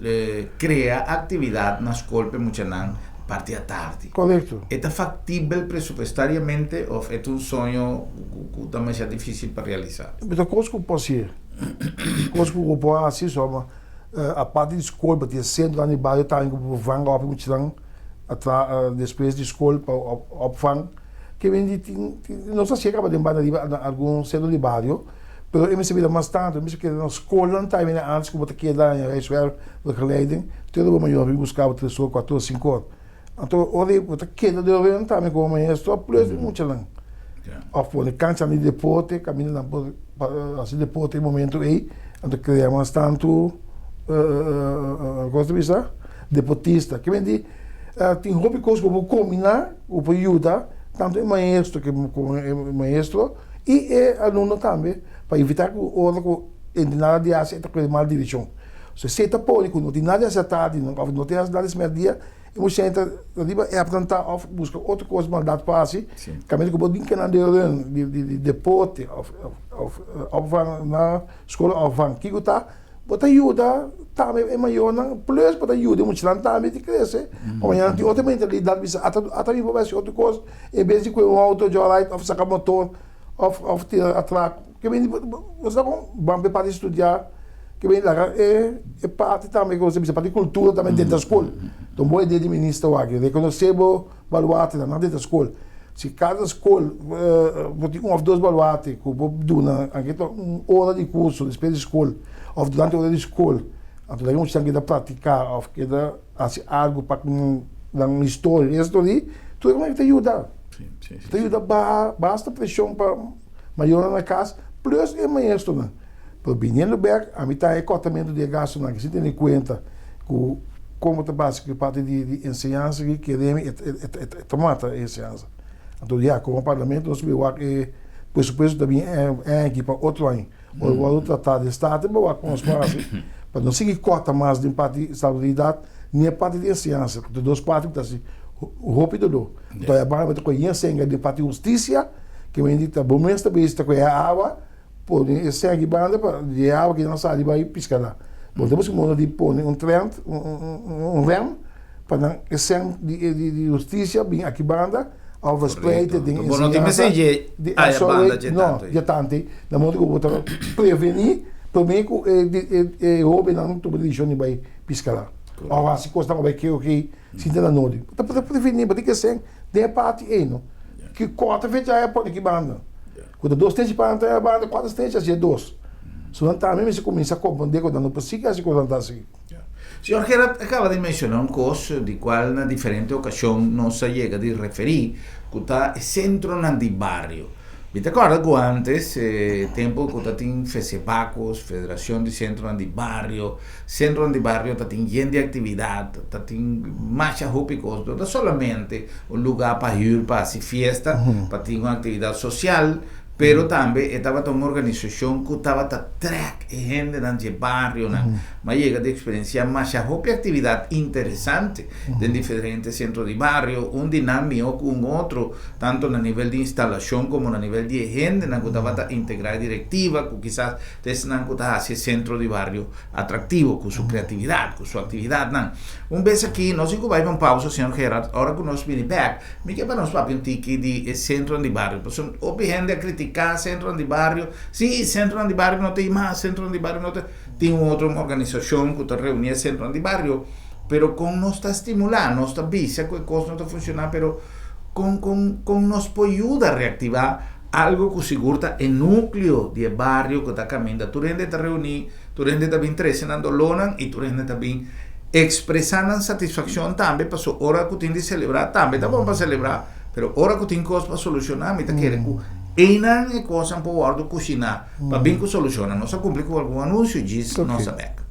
Speaker 2: crea actividad na scol p'e muchanan parti atardi.
Speaker 3: Correcto.
Speaker 2: E ta factibel presupuestariamente of e ta un soño cu ta masha dificil pa realisa?
Speaker 3: Ta cos cu por haci, cos cu bo por haci so ma. Aparte di skol bo tin e sentronan di bario tambe ku bo por vang òf muchanan atra despues di skol pa opvang. Ke men di tin nos a siña kaba den banda riba na algun sentro di bario pero e mester bira mas tantu e mester keda na skolnan tambe na antes ku bo ta keda na huiswerk begeleiding te ora bo mayor bin buska bo tres or kuater or sinku or. Anto ora bo ta keda den oren tambe komo maestro plus di muchanan òf pone kanchanan di deporte kaminda nan por hasi deporte e momento ei anto krea mas tantu kos ta bisa deportista. Kimen di tin hopi kos ku bo por kombiná ku por yuda. tantu e maestro komo e maestro i e alumno tambe pa evitá ku ora ku e tin nada di hasi e ta kore mal direkshon. So esei ta pone ku no tin nada di hasi atardi òf no tin nada di hasi mèrdia e muchanan ta riba app nan ta òf buska otro kos maldat pa hasi kaminda ku bo tin kenan den run di deporte òf òf na skola òf kiko ta. Bo ta yuda tambe e mayornan, plus bo ta yuda e muchanan tambe di krese. Pa mañana tin otro mentalidat bisa ata ata mi por bai hasi otro kos en bes di kohe un outo joyride òf saka motor òf òf tira atrako. Ke bini bo sa kon ban pa e parti studia, ke bini laga e e parti tambe ku bo ta bisa parti kultura tambe denter skol. Ta un bon idea di minister wak, rekonosé bo baluartenan nan denter skol. Si kada skol bo tin un òf dos baluarte ku bo duna anke ta un ora di kurso despues di skol òf durante ora di skol, anto laga e muchanan keda praktiká òf keda hasi algu pa nan historia, esto di tur e ta yuda. Ta yuda baha basta preshon pa mayornan na kas plus e maestronan. Pero biniendo bek ami ta e kòrtamentu di e gastunan aki sin tene kuenta ku komo ta basa ku e parti di enseñansa aki keremi e ta mata e enseñansa. Anto ya komo parlamento nos bin wak e presupuesto ta bin aki pa otro aña. Ora wòrdu tratá den Staten pa wak kon nos por hasi pa no sigui kòrta mas den parti di salubridat ni e parti di enseñansa ku ta dos parti ku ta hasi hopi doló. Anto e banda ta kohe yen senga den parti hustisia ke men ta bo mes ta bisa ta kohe awa. Pone e sèn aki banda pa di e awa ki nan sali bai piska la. Bo ta busca moda di pone un trent, un rem pa nan e sèn di hustisia bin aki banda of verspreid den
Speaker 2: enseñansa. Bo no tin mester dje aya banda dje tantu
Speaker 3: ei. No, dje tantu ei. Na moda ku bo ta prevení promé ku e hóbennan tuma desishon di bai piska la. Of hasi kosnan ku bai ke oke sin ta na nodi. Bo ta prevení, bo tin ke sèn den e parti ei no. Ki kòrta fecha aya pone aki banda. Ku ta dos stechi pa nan ta e banda, kuater stechi hasi e dos. So nan tambe mester kuminsá komprondé ku nan no por sigui hasi kos nan ta hasi.
Speaker 2: Señor Gerard a kaba di menshoná un kos di kual na diferente okashon nos a yega di referí, ku ta e sentronan di bario. Mi ta kòrda ku ántes, e tempu ku ta tin Fesebakos, Federashon di Sentronan di Bario, sentronan di bario ta tin yen di aktividat, ta tin masha hopi kos, no ta solamente un lugá pa hür pa hasi fiesta, pa tin un aktividat sosial, pero tambe e tabata un organisashon ku tabata trèk e hendenan dje barionan. Mi a yega di eksperensiá masha hopi aktividat interesante den diferente sentro di bario, un di nan mihó ku un otro, tantu na nivel di instalashon komo na nivel di e hendenan ku tabata integrá e direktiva, ku kisas ta esnan ku ta hasi e sentro di bario atraktivo ku su kreatividat, ku su aktividatnan. Un bes aki, nos tin ku bai pa un pausa, señor Gerard, ora ku nos bini bèk, mi ke pa nos papia un tiki di e sentronan di bario, pasobra hopi hende a kritiká sentronan di bario, si, sentronan di bario no ta ei mas, sentronan di bario no ta, tin un otro organisashon ku ta reuní e sentronan di bario, pero kon nos ta stimulá, nos ta bisa ku e kos no ta funshoná, pero kon kon kon nos por yuda reaktivá algu ku sigur ta e núkleo di e bario ku ta kaminda tur hende ta reuní. Tur hende ta bin trese nan dolónan i tur hende ta bin ekspresá nan satisfakshon tambe, pasobra ora ku tin di selebrá tambe ta bon pa selebrá, pero ora ku tin kos pa solushoná mi ta kere ku einan e kosnan por wòrdu kushiná pa bin ku solushonnan. Nos a kumpli ku algun anunsio djis nos a bèk.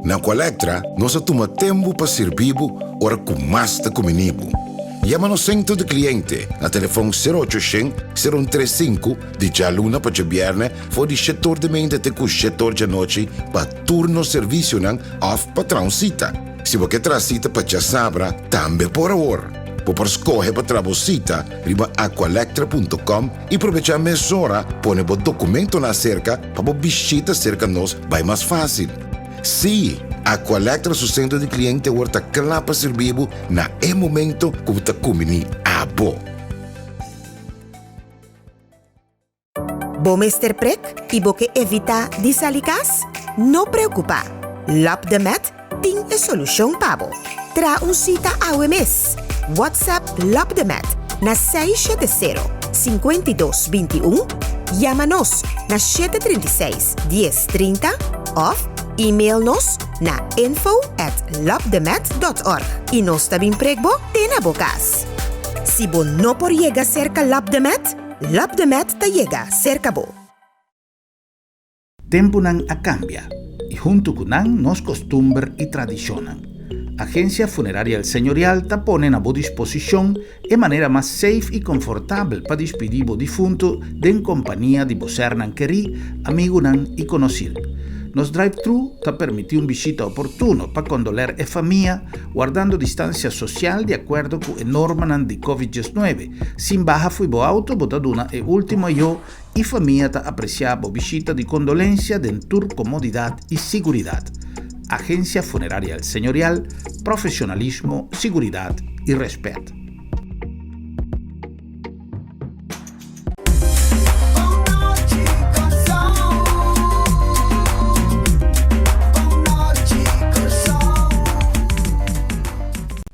Speaker 1: Na Aqualectra nos a tuma tempu pa sirbi bo ora ku mas ta kumini bo. Yama nos Sentro di Kliente na telefon sero ocho shen, sero un tres sinku di djaluna pa djabièrnè for di shetor di meinta te ku shetor djanochi pa tur nos servisionan òf pa traha un sita. Si bo ke traha sita pa djasabra tambe por awor. Bo por skohe pa traha bo sita riba aqualectra punto com i probechá mesora pone bo dokumentonan aserka pa bo bishita serka nos bai mas fásil. Sí, Aqualectra su sentro di kliente awor ta kla pa sirbi bo na e momento ku bo ta kumbiní abo.
Speaker 4: Bo mester prek i bo ke evitá di sali kas? No preokupá! Lab de Med tin e solushon pa bo. Traha un sita awe mes! WhatsApp Lab de Med na 670 52 21, yama nos na 736 10 30 òf email nos na info at labdemed.org i nos ta bin prek bo te na bo kas. Si bo no por yega serka Lab de Med, Lab de Med ta yega serka bo.
Speaker 2: Tempunan a kambia i huntu ku nan nos kostumber i tradishonnan. Agensia Funeraria El Señorial ta pone na bo disposishon e manera mas safe i konfortabel pa dispidí bo difuntu den kompania di bo sernan kerí, amigunan i konosir. Nos drive-thru ta permití un bishita oportuno pa kondoler e famia, wardando distansia sosial di akuerdo ku e normanan di Covid 19. Sin baha fo'i bo auto bo ta duna e último ayó I famia ta apresiá bo bishita di kondolensia den tur komodidat i siguridat. Agensia Funeraria El Señorial, profesionalismo, siguridat i rèspèt.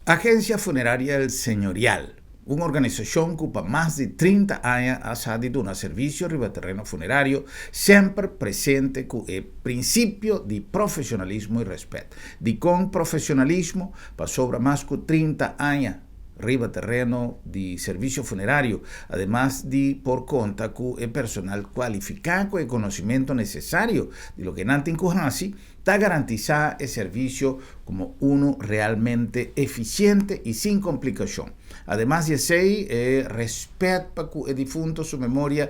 Speaker 2: Agensia Funeraria El Señorial. Un organisashon ku pa mas di 30 aña a sa di duna servisio riba tereno funerario, semper presente ku e prinsipio di profesionalismo i rèspèt. Dikon profesionalismo? Pasobra mas ku 30 aña riba tereno di servisio funerario, ademas di por konta ku e personal kualifiká ku e konosimento nesesario di loke nan tin ku hasi, ta garantisá e servisio komo unu realmente efisiente i sin komplikashon. Ademas di esei, e rèspèt pa ku e difunto su memoria,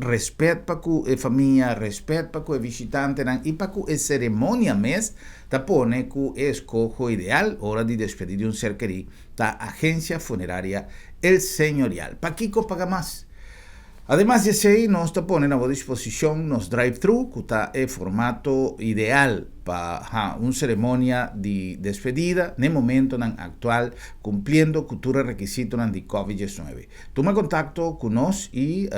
Speaker 2: rèspèt pa ku e famia, rèspèt pa ku e vishitantenan i pa ku e seremonia mes ta pone ku e eskoho ideal ora di despedí di un ser kerí ta Agencia Funeraria El Señorial. Pakiko paga mas? Ademas di esei, nos ta pone na bo disposishon nos drive-thru, ku ta e formato ideal pa ha un seremonia di despedida n'e momentonan aktual, kumpliendo ku tur e rekisitonan di Covid 19. Tuma kontakto ku nos i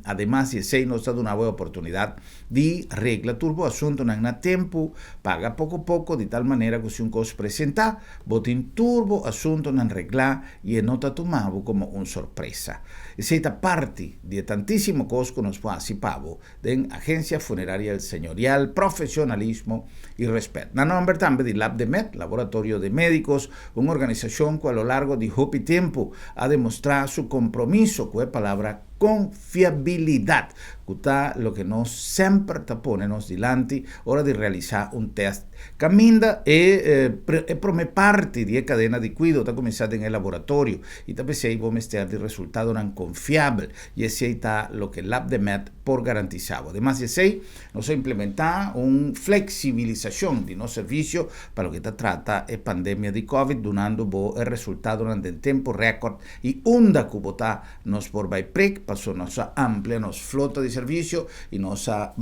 Speaker 2: ademas di esei nos ta duna bo e oportunidat di regla tur bo asuntunan na tempu, paga poko poko di tal manera ku si un kos presentá, bo tin tur bo asuntunan reglá i e no ta tuma bo komo un sorpresa. Esei ta parti di e tantísimo kos ku nos por hasi pa bo den Agencia Funeraria El Señorial, profesionalismo i rèspèt. Na nòmber tambe di Labdemed, Laboratorio de Médicos, un organisashon ku a lo largo di hopi tempu a demostrá su kompromiso ku e palabra konfiabilidat, ku ta loke nos semper ta pone nos dilanti ora di realisá un tèst kaminda e e promé parti di e kadena di kuido ta kuminsá den e laboratorio i ta p'esei bo mester di resultadonan konfiabel i esei ta loke Labdemed por garantisá bo. Ademas di esei, nos a implementá un fleksibilisashon di nos servisio pa loke ta trata e pandemia di Covid, dunando bo e resultadonan den tempu rèkòrt i unda ku bo ta Nos por bai prek paso nos a amplia nos flota di servisio i nos a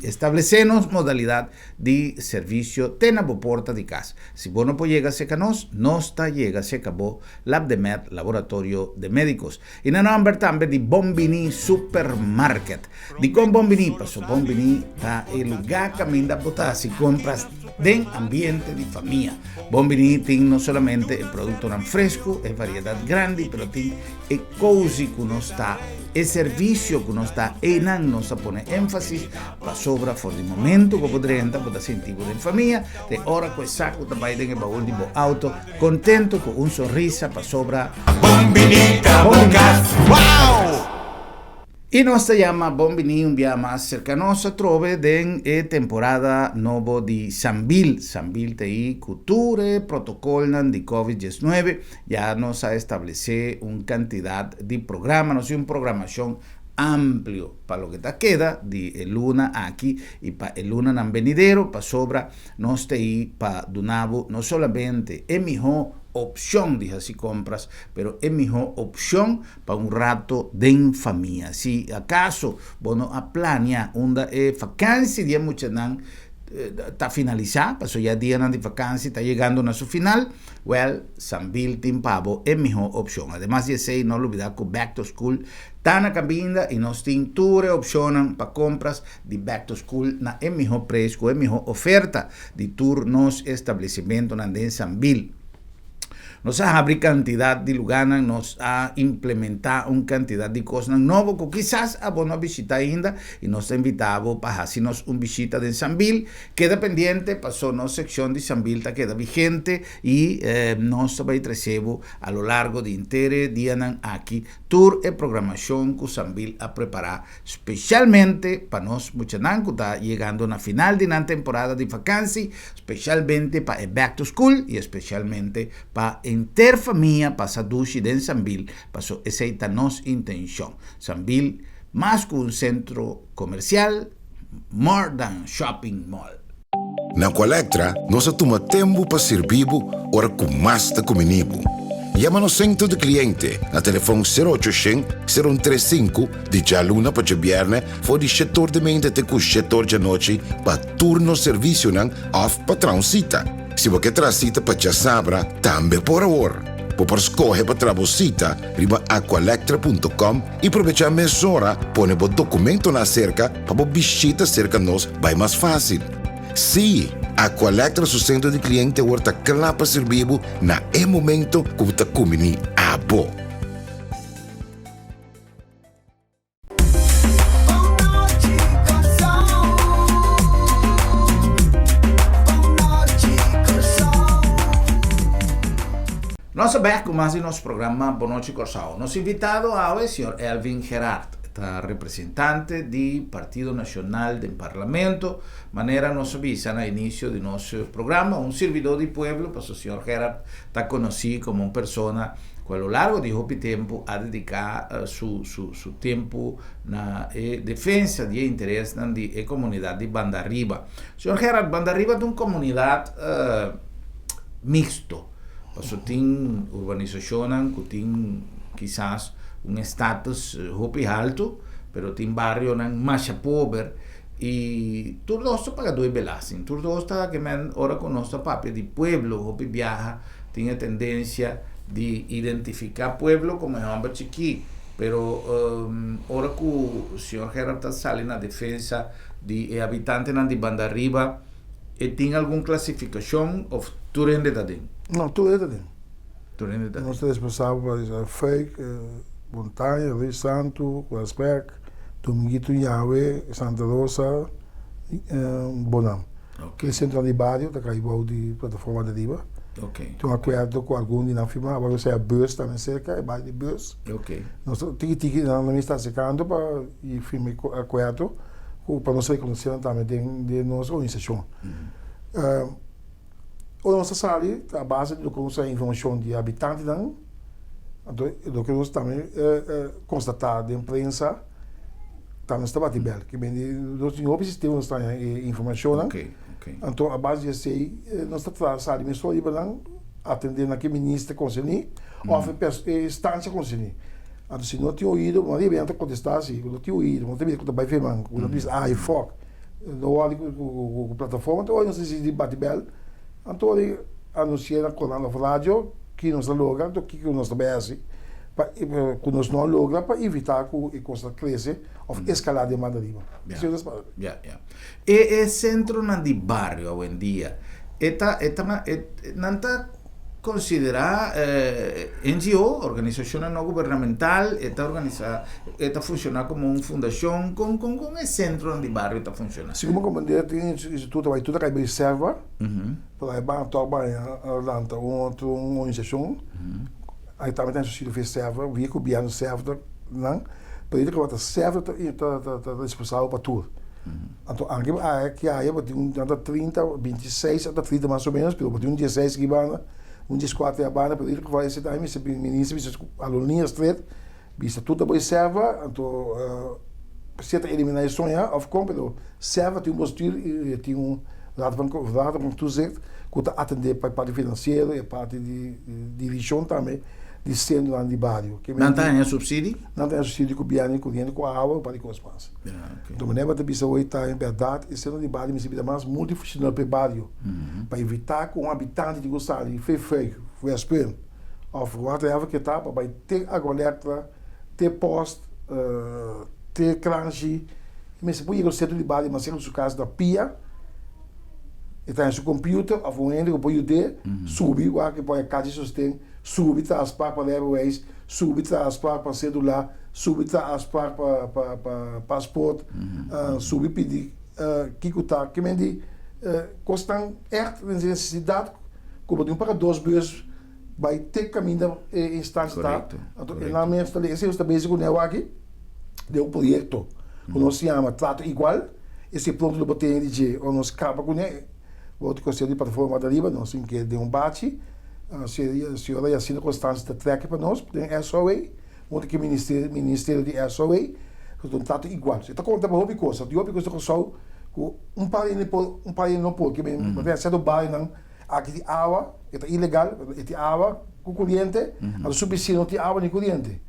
Speaker 2: establesé nos modalidat di servisio te na bo porta di kas. Si bo no por yega serka nos, nos ta yega serka bo, Labdemed, Laboratorio de Médicos. I na nòmber tambe di Bon Biní Supermarket. Dikon Bon Biní? Paso Bon Biní ta e lugá kaminda bo ta hasi kompras den ambiente di famia. Bon Biní tin no solamente e produktonan fresku, e variedat grandi, pero tin e cozy ku nos ta, e servisio ku nos ta, einan nos ta pone énfasis pasobra for di momento ku bo drenta bo ta sinti bo den famia, te ora ku e saku ta bai den e baul di bo auto, kontento ku un sonrisa pasobra
Speaker 5: Bon Biní ta bo kas! Wow!
Speaker 2: I nos ta yama bon biní un bia mas serka nos atrobe den e temporada nobo di Sambil. Sambil ta ei ku tur e protokolnan di Covid 19. Ya nos a establesé un kantidat di programa, nos tin un programashon amplio pa loke ta keda di e luna aki i pa e lunanan benidero, pasobra nos ta ei pa duna bo no solamente e mihó opshon di hasi kompras, pero e mihó opshon pa un rato den famia. Si acaso bo no a plania unda e vakansi di e muchanan ta finalisa, pasobra ya dianan di vakansi ta yegando na su final, well, Sambil tin pa bo e miho opcion. Ademas di esey, no lubida cu Back to School ta na cabinda y nos tin tur e opcionnan pa compras di Back to School na e miho prijs cu e miho oferta di tur nos establecimentonan den Sambil. Nos a habri kantidat di lugánan, nos a implementá un kantidat di kosnan nobo ku kisas abo no a bishitá ainda i nos ta invitá bo pa hasi nos un bishita den Sambil. Keda pendiente paso nos sekshon di Sambil ta keda vigente i nos ta bai trese bo a lo largo di henter e dianan aki tur e programashon ku Sambil a prepará Specialmente pa nos muchanan cu ta yegando na final di nan temporada di vakansi, specialmente pa e back to school y especialmente pa henter famia pasa dushi den Sambil, paso esey ta nos intencion. Sambil mas cu un centro comercial, more than shopping mall.
Speaker 1: Na Aqualectra nos a tuma tempu pa sirbi bo ora ku mas ta kumini bo. Yama nos sentro di kliente na telefon sero ocho shen, sero un tres sinku di djaluna pa djabièrnè for di shetor di mente te ku shetor djanochi pa tur nos servisionan òf pa traha un sita. Si bo ke traha sita pa djasabra tambe por awor. Bo por skohe pa traha bo sita riba aqualectra punto com i probechá mesora pone bo dokumentonan aserka Pa bo bishita serka nos bai mas fásil. Sí, Aqualectra su sentro di kliente awor ta kla pa sirbi bo na e momento ku bo ta kumbiní abo.
Speaker 2: Nos a bek ku mas di nos programa Bon Nochi Kòrsou. Nos invitado awe, señor Elvin Gerard. Ta representante di Partido Nacional den Parlamento. Manera nos a bisa na inicio di nos programa, un sirbidor di pueblo, pasobra señor Gerard ta conoci como un persona cu a lo largo di hopi tempo a dedica su su su tempo na e defensa di e interesnan di e comunidad di Bandariba. Señor Gerard, Bandariba ta un comunidad mixto. Paso tin urbanisacionnan cu tin kisas un estatus hopi halto, pero tin barionan masha pober y tur dos ta paga dui belasting. Tur dos ta ke men ora cu nos ta papia di pueblo hopi biaha tin e tendencia di identifica pueblo como e homber chiki, pero ora cu señor Gerard ta sali na defensa di e habitantenan di Bandariba, E tin algun klasifikashon of tur hende ta den?
Speaker 3: No, tur hende ta den.
Speaker 2: Tur hende ta den.
Speaker 3: Nos ta responsabel pa Fuik, Montaña, Rio Santu, Grasberg, Dominguito Ñawe, Santa Rosa, Bonam.
Speaker 2: Ok.
Speaker 3: E sentronan di bario ta kai bou di plataforma di riba.
Speaker 2: Ok.
Speaker 3: Tin un akuerdo ku algun di nan firma, awor ku sea bus tambe serka, e bario di bus.
Speaker 2: Ok.
Speaker 3: Nos ta tiki tiki nan ta sta aserkando pa firma e akuerdo. ku pa nos rekonosé nan tambe den den nos organisashon. Ora nos ta sali ta a base di loke nos a informashon di habitantenan, anto loke nos tambe konstatá den prensa tambe nos ta bati bèl. Ke men di nos tin hopi sistema nos ta haña e informashonnan, anto a base di esei nos ta traha sali mesora riba nan, atendé na ke minister konserní òf e instansia konserní. Anto si no tin oido, bo no riba nan ta kontestá si no tin oido, bo no ta mira ku ta bai firman, ku ta bisa ai fòk, no wòrdu ku plataforma, anto ora nos disidi bati bèl, anto ora anunsiá na korant òf radio ki nos a logra, anto kiko nos ta bai hasi pa ku nos no a logra pa evitá ku e kos ta krese òf eskalá den banda riba.
Speaker 2: Ya, ya. E e sentronan di bario awendia e ta e ta nan ta Considera NGO, organisacionnan no gubernamental, e ta organisa, e ta funciona como un fundacion, con con con e centronan di bario ta funciona?
Speaker 3: Segun mi comprende tin instituto bai tur ta kai bai reserva, pero ai ban tok bai lanta un otro un organisacion, ai tambe ta subsidio for e serva, via gobierno serva nan, pero e ta serva ta ta responsabel pa tur. Anto anke aya ki aya bo tin un anta 30, 26 anta 30 mas o menos, pero bo tin un 16 aki banda, un 14 a banda, pero in ieder geval ese ta mester bin minister bisa Alonia Street, bisa tur ta bo e serva, anto sea ta elimina e soña of kon, pero serva tin un bestuur y tin un raad van raad van toezicht ku ta atende pa e parti finansiero, e parti di dirishon tambe di sentronan di bario.
Speaker 2: Nan ta haña subsidi?
Speaker 3: Nan ta haña subsidi di gobièrnu i koriente ku awa un par di kos mas. Enton manera bo ta bisa hoy ta en bèrdat e sentro di bario mester bira mas multifunshonal pa e bario pa evitá ku un habitante tin ku sali Feifei, Westpunt òf whatever ke ta pa bai te Agualectra, te Post, te Kranshi. E mester por yega un sentro di bario mas serka di su kas na pia, e ta haña su computer òf un hende ku por yud'é subi wak e por haña kachi sosten. Subi ta afspraak pa rijbewijs, subi ta afspraak pa cedula, subi ta afspraak pa pa pa paspoort, subi pidi kiko ta. Ke men di kosnan ègt den nesesidat ku bo tin ku paga dos bus bai te kaminda e instansia ta. Anto e nan mes ta esei nos ta bezig ku neu aki den un proyekto ku nos yama Trato Igual. Esei pronto lo bo tene di dje ora nos kaba kuné. Bo ta konsehé di plataforma ta riba, nos tin ke den un bachi. Señora Jacinta Constancia ta trek pa nos den SOA, hunto ku e ministerio di SOA, ku ta un trato igual. E ta konta pa hopi kos, tin hopi kos na Kòrsou ku un par hende por, un par hende no por. Ke men por sierto barionan aki tin awa, e ta ilegal, e tin awa ku koriente, anto su bisino no tin awa ni koriente.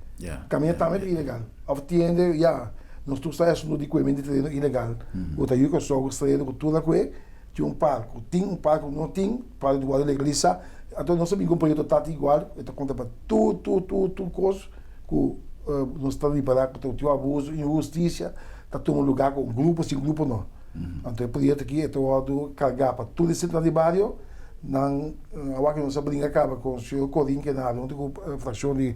Speaker 3: Kaminda tambe ta ilegal. Òf tin hende, ya, nos tur sa e asuntu di kuemen di tereno ilegal, ku ta yu Kòrsou ku streno ku tur akwe. Tin un par ku tin, un par ku no tin, par di wòrdu legalisá. Anto nos a bin ku un proyekto tata igual, e ta konta pa tur, tur, tur, tur kos ku nos ta ripará ku ta tin abuso, inhustisia ta tuma lugá ku un grupo si un grupo no. Anto e proyekto aki e ta wòrdu kargá pa tur e sentronan di bario. Nan awor ku nos a bringa kaba ku señor Corin Kenaro huntu ku frakshon di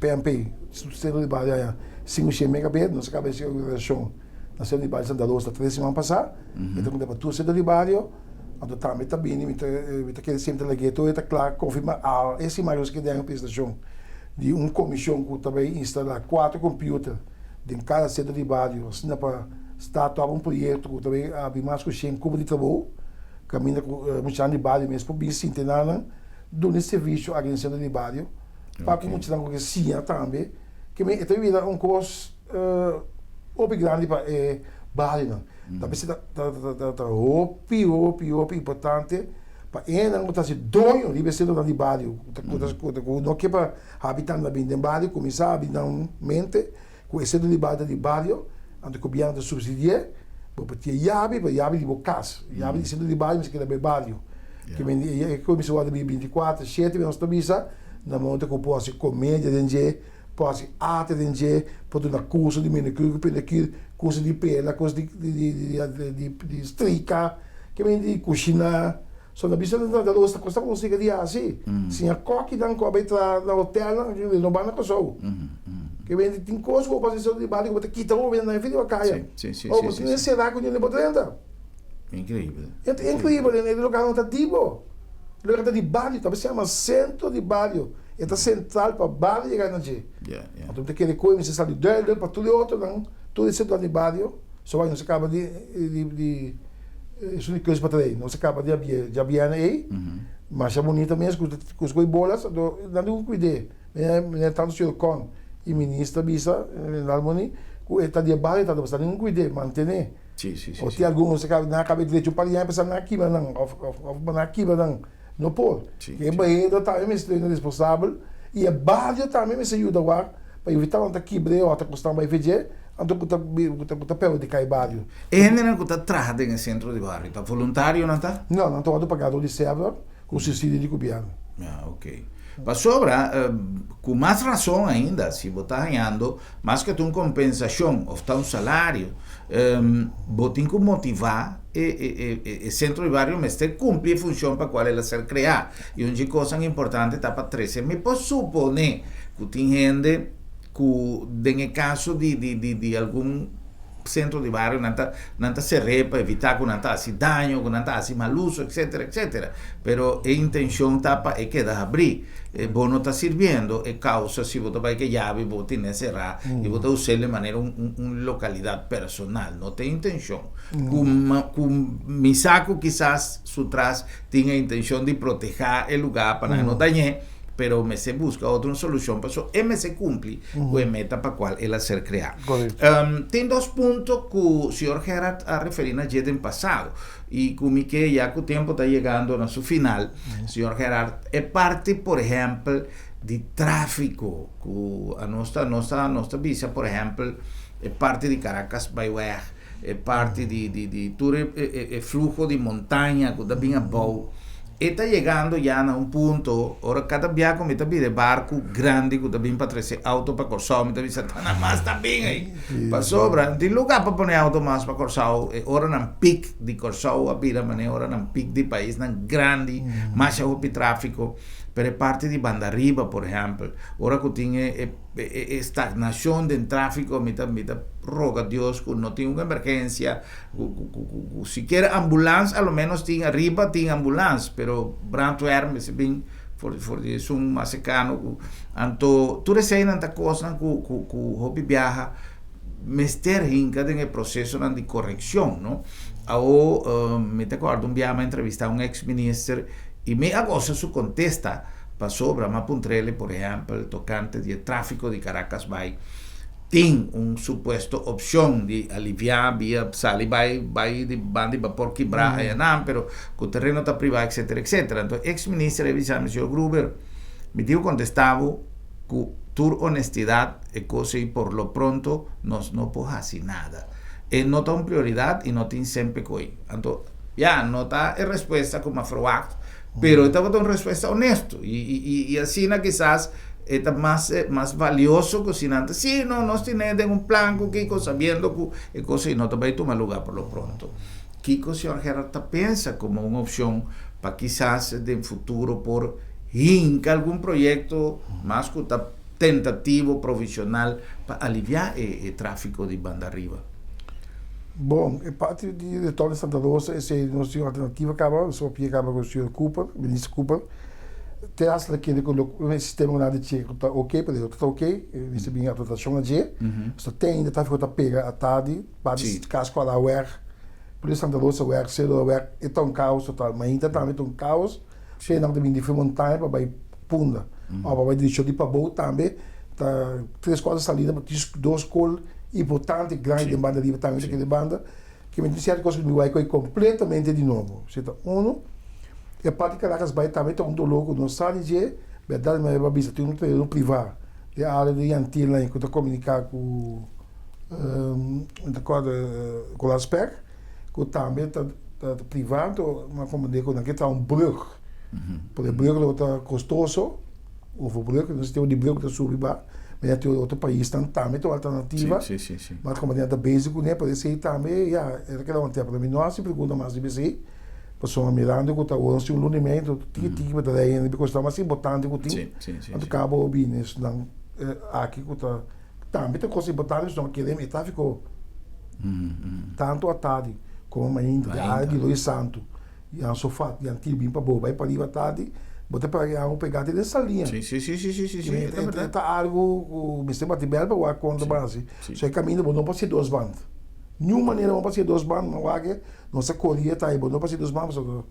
Speaker 3: PNP, sentro di bario aya, 500 megabit, nos a kaba e organisashon. Na sentro di bario Santa Rosa tres siman pasá, mi ta konta pa tur sentro di bario, anto tambe ta bini, mi ta mi ta kere siempre lag'é tur e ta kla konfirmá a e siman nos keda den un presentashon di un komishon ku ta bai instalá kuater kompiuter den kada sentro di bario asina pa start up un proyekto ku ta bai abri mas ku shen kupo di trabou kaminda ku muchanan di bario mes por bin sinti nan duna e servisio aki den sentro di bario pa ku muchanan ku ke siña tambe ke mi e ta bira un kos. Hopi grandi pa e barionan. Ta bisa ta hopi hopi hopi importante pa enan ku ta hasi doño riba e sentronan di bario ku no ke pa habitantenan bini den bario kuminsá abri nan mente ku e sentro di bario ta di bario anto gobièrnu ta supsidi'é bo por tin e yabi pero yabi di bo kas yabi di sentro di bario mester keda pa e bario e kuminsá wòrdu bintikuater shete nos ta bisa na momento ku por hasi komedia den dje. Por hasi arte den dje, por duna kurso di manicure ku pedicure, kurso di pela, kurso di strika, ke men di kushiná. So na bisa nan ta los ta kosta ku siga di hasi. Siña kòkinan ku a bai traha na hotèlnan aki no ban na Kòrsou. Ke men di tin kos ku bo por hasi di bali ku bo ta kita hopi nan fin di bo kaya. O bo tin será ku bo drenta.
Speaker 2: Inkreibel.
Speaker 3: E ta inkreibel e lugar no ta di bo. E lugar ta di bario, ta bisa yama sentro di bario. E ta sentral pa bario yega na dje. Anto mi ta kere koe mester sali duidelijk pa tur e otronan, tur e sentronan di bario, soba nos a kaba di di esun di Kustbatterij, nos a kaba di djabièrnè ei, masha bunita mes ku ku su bolas, anto nan tin ku kuid'é. Meneer tanto señor Con i minister a bisa, Nalmony, ku e ta di e bario tanto pasobra nan tin ku kuid'é, mantené. O tin algun nos a kaba, nan a kaba e drecho un par di aña pasá nan a kibra nan òf òf nan a kibra nan. No por. E beheerder tambe mester ta responsabel y e bario tambe mester yuda wak pa evita nan ta kibr'e o ta cosnan bai fedje anto cu ta cu ta perhudica e bario.
Speaker 2: E hendenan cu ta traha den e centro di bario ta voluntario nan ta?
Speaker 3: No, nan ta wordo paga door di server cu subsidio di gobierno.
Speaker 2: Ah, ok. Pasobra cu mas razon ainda si bo ta hañando mas ke ta un compensacion of ta un salario bo tin cu motiva e centro di bario mester cumpli e funcion pa cual el a ser crea. Y un dje cosnan importante ta pa trece. Mi por supone cu tin hende cu den e caso di di di algun centro di bario nan ta nan ta cer'é pa evita cu nan ta haci daño, cu nan ta haci mal uso etcetera etcetera. Pero e intencion ta pa e keda habri. Bo no ta sirbiendo e causa si bo ta bay ke yabi bo tene cerá y bo ta us'é di manera un un localidad personal. No ta e intencion. Cu cu mi sa cu kisas su tras tin e intencion di proteha e lugar pa nan no dañ'é, pero mester busca otro un solucion pasobra e mester cumpli cu e meta pa cual el a ser crea. Tin dos punto cu señor Gerard a referi na dje den pasado y cu mi ke ya cu tempo ta yegando na su final, señor Gerard, e parti por ehempel di trafico cu anos ta nos ta nos ta bisa por ehempel e parti di Caracas Byweg, e parti di di di tur e e fluho di montaña cu ta bin abou. E ta yegando ya na un punto ora kada bia ku mi ta bira e barku grandi ku ta bin pa trese auto pa Kòrsou mi ta bisa ta na mas ta bin ei pasobra no tin luga pa pone auto mas pa Kòrsou e oranan pik di Kòrsou a bira manera oranan pik di paisnan grandi masha hopi trafiko pero e parti di Bandariba por ehèmpel ora ku tin e e stagnashon den trafiko mi ta mi ta roga Dios ku no tin un emergensia Ku sikiera ambulans a lo menos tin ariba tin ambulans pero brandweer mester bin for for di esun mas cercano ku anto tur eseinan ta kosnan ku ku ku hopi biaha mester hinka den e procesonan di korekshon no awo mi ta kòrda un biaha mi a entrevista un ex minister i mi a gosa su kontesta pasobra mi a puntr'el por ehèmpel tokante di e trafiko di Caracas bai Tin un supuesto opcion di alivia via sali bai bai di banda di bapor kibrá ayanan, pero cu tereno ta privá etcetera etcetera. Enton ex minister a bisa mi, Señor Gruber, mi tin cu contesta bo cu tur honestidad e cos ei por lo pronto nos no por haci nada. E no ta un prioridad y no tin semper cu ei. Anto ya, no ta e respuesta cu mi a verwacht, pero e tabata un respuesta honesto y y y asina kisas E ta mas mas valioso ku si nan ta si no nos tene den un plan ku kiko sabiendo ku e kos ei no ta bai tuma luga por lo pronto. Kiko señor Gerard ta pensa komo un opshon pa kisas den futuro por hinka algun proyekto mas ku ta tentativo provisional pa alivia e e trafiko di banda ariba?
Speaker 3: Bon, e parti di retorno di Santa Rosa esei nos tin un alternativa kaba, nos a papia kaba ku señor Cooper, minister Cooper. Te hasta ta kere ku lo e sistema ku nan a dichi ku ta oke, pero no ta oke, mester bin adaptashon adje. Pasobra te ainda trafiko ta pega atardi, parti di kas ku a la wèg, por di Santa Rosa wèg, Cedro wèg, e ta un kaos total. Mainta tambe ta un kaos, fe nan ta bin di Fue Montaña pa bai Punda òf pa bai direkshon di Pabou tambe ta tres kuater salida, tin dos skol importante grandi den banda riba tambe ta kere banda. Ke mi tin sierto kos ku mi wak koe kompletamente di nobo. Si ta uno, e parti Caracas bai tambe ta un doló ku no sa di dje, bèrdat mi a bisa tin un tereno privá den área di Antilnan ku ta komuniká ku mi ta kòrda Kolasbèk ku tambe ta privá anto mi a komprendé ku nan ke traha un brùg, pero e brùg lo ta kostoso. Overbrug, nos tin di brug ta subi ba, ma ya tin otro paisnan tambe ta un alternativa, ma como nan ta bezig cune, pero esey tambe ya e ta keda un tempo, mi no haci pregunta mas riba esey, pasobra mirando cu ta awor nos tin un luna y medio, enton tiki tiki bo ta rei hende, because ta mas importante cu tin, anto caba bo bini esnan aki cu ta tambe ta cosa importante, pasobra kere e trafico tanto atardi como mainta, di area di Rooi Santo. Yan sofá, yan tiri bin pa bo bai pariba tardi, bo ta pega yan pega te den salinha.
Speaker 2: Sí, sí, sí, sí, sí, sí, sí, e ta berdad.
Speaker 3: E ta algo ku mester bati bèl pa wak kon ta basi. So e kaminda bo no por hasi dos band. Niun manera bo no por hasi dos band, ma wak e nos a kori e ta bo no por hasi dos band pasobra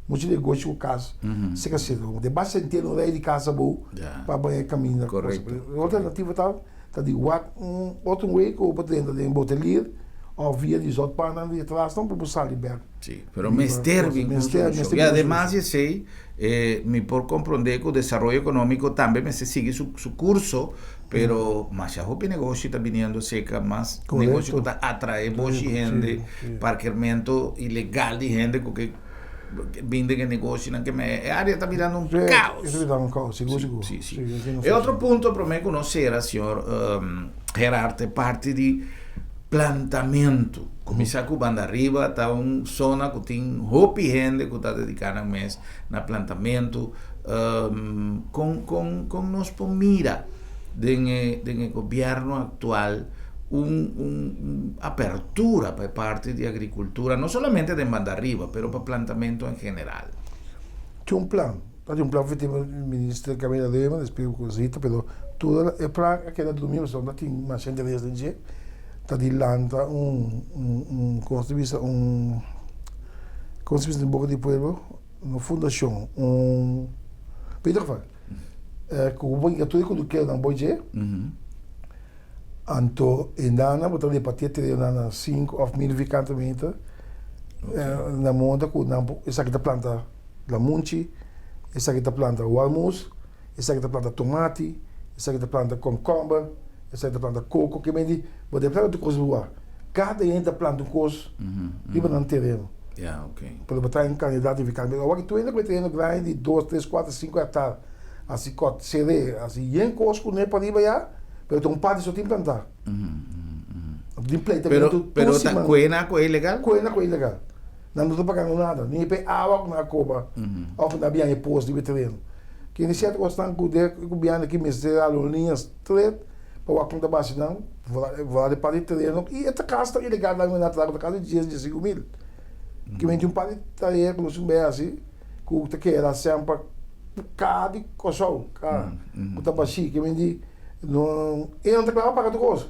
Speaker 3: muchu negoshi ku kas seka seka. Bo ta basa henter un rei di kas abou pa bai e kaminda.
Speaker 2: Korekto.
Speaker 3: E alternativa ta ta di wak un otro way ku bo por drenta den Botelir òf via di Zotpanan di atrasnan pa bo sali bèk.
Speaker 2: Sí, pero mester bin un solucion. Y ademas di esey, mi por comprende cu desaroyo economico tambe mester sigui su su curso, pero masha hopi negoshi ta biniendo acerca, mas negoshi cu ta atrae boshi hende, parkermento ilegal di hende cu ke bin den e negoshinan ke me, e area ta birando un caos.
Speaker 3: E ta birando un caos, sigur sigur.
Speaker 2: Sí, sí. E otro punto prome cu nos cera, señor Gerard, e parti di Plantamentu. Kuminsá ku banda riba ta un zona ku tin hopi hende ku ta dediká nan mes na plantamentu. Kon kon kon nos por mira den e den e gobièrnu aktual un un apertura pa e parti di agrikultura, no solamente den banda riba, pero pa plantamentu en general?
Speaker 3: Tin un plan. Ta tin un plan for minister Camila Rema, despues ku Rosita, pero tur e plan a keda drumi pasobra no tin masha interes den dje. Ta di lanta un un komo se bisa un komo se bisa den boka di pueblo no fundashon un pero in ieder geval ku bo tur e kunukeronan bo dje anto e nana bo ta reparti e terenonan na sinku òf mil vikante meter na moda ku nan por esaki ta planta lamunchi, esaki ta planta walmus, esaki ta planta tomati, esaki ta planta komkomber, esaki ta planta koko, ke men di bo ta planta tur kos luar. Kada hende ta planta un kos riba nan tereno.
Speaker 2: Ja, ok.
Speaker 3: Pero bo ta un kandidat di vikante. Awor ki tur hende ku e tereno grandi di dos, tres, kuater, sinku hektar, hasi kòt, ser'é, hasi yen kos kuné pariba ya, pero ta un parti so tin plantá. Tin pleitamentu tur
Speaker 2: Pero ta
Speaker 3: siman.
Speaker 2: kuena ku e ilegal?
Speaker 3: Kuena ku e ilegal. Nan no ta pagando nada, ni pa e awa ku nan a koba òf ku nan a biaña e pos riba e tereno. Kende sierto kosnan ku de gobièrnu aki mester hala un liña stret pa wak kon ta basi nan, vooral e parti di tereno i e ta kas ta ilegal nan nan ta kasi dies, diesinku mil. Kimente un parti tarea ku nos tin bai hasi ku ta keda semper ka di Kòrsou, ka ku ta bashí. Kimente no e no ta kla pa paga tur kos.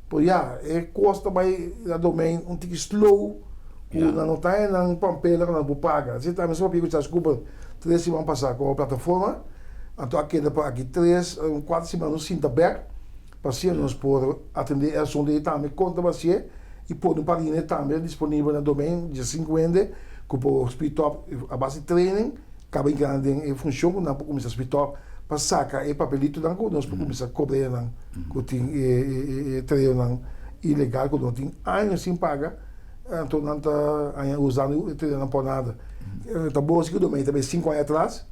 Speaker 3: Por ya e kos ta bai na domein un tiki slow ku nan no ta haña nan pampela ku nan por paga. Asina tambe su papia ku Charles Cooper tres siman pasá komo plataforma, anto a keda pa aki tres, kuater siman nos sinta bèk pa asina nos por atendé e asuntu ei tambe kon ta basié i pone un par di hende tambe disponibel na domein diesinku hende ku por speed up a base di training. Kaba entrando den e funshon ku nan por kuminsá spitò pa saka e papelitonan ku nos por kuminsá kobra nan ku tin e terenonan ilegal ku no tin años sin paga, anto nan ta haña usando e terenonan por nada. Ta bon si ku Domein ta bai sinku aña atras,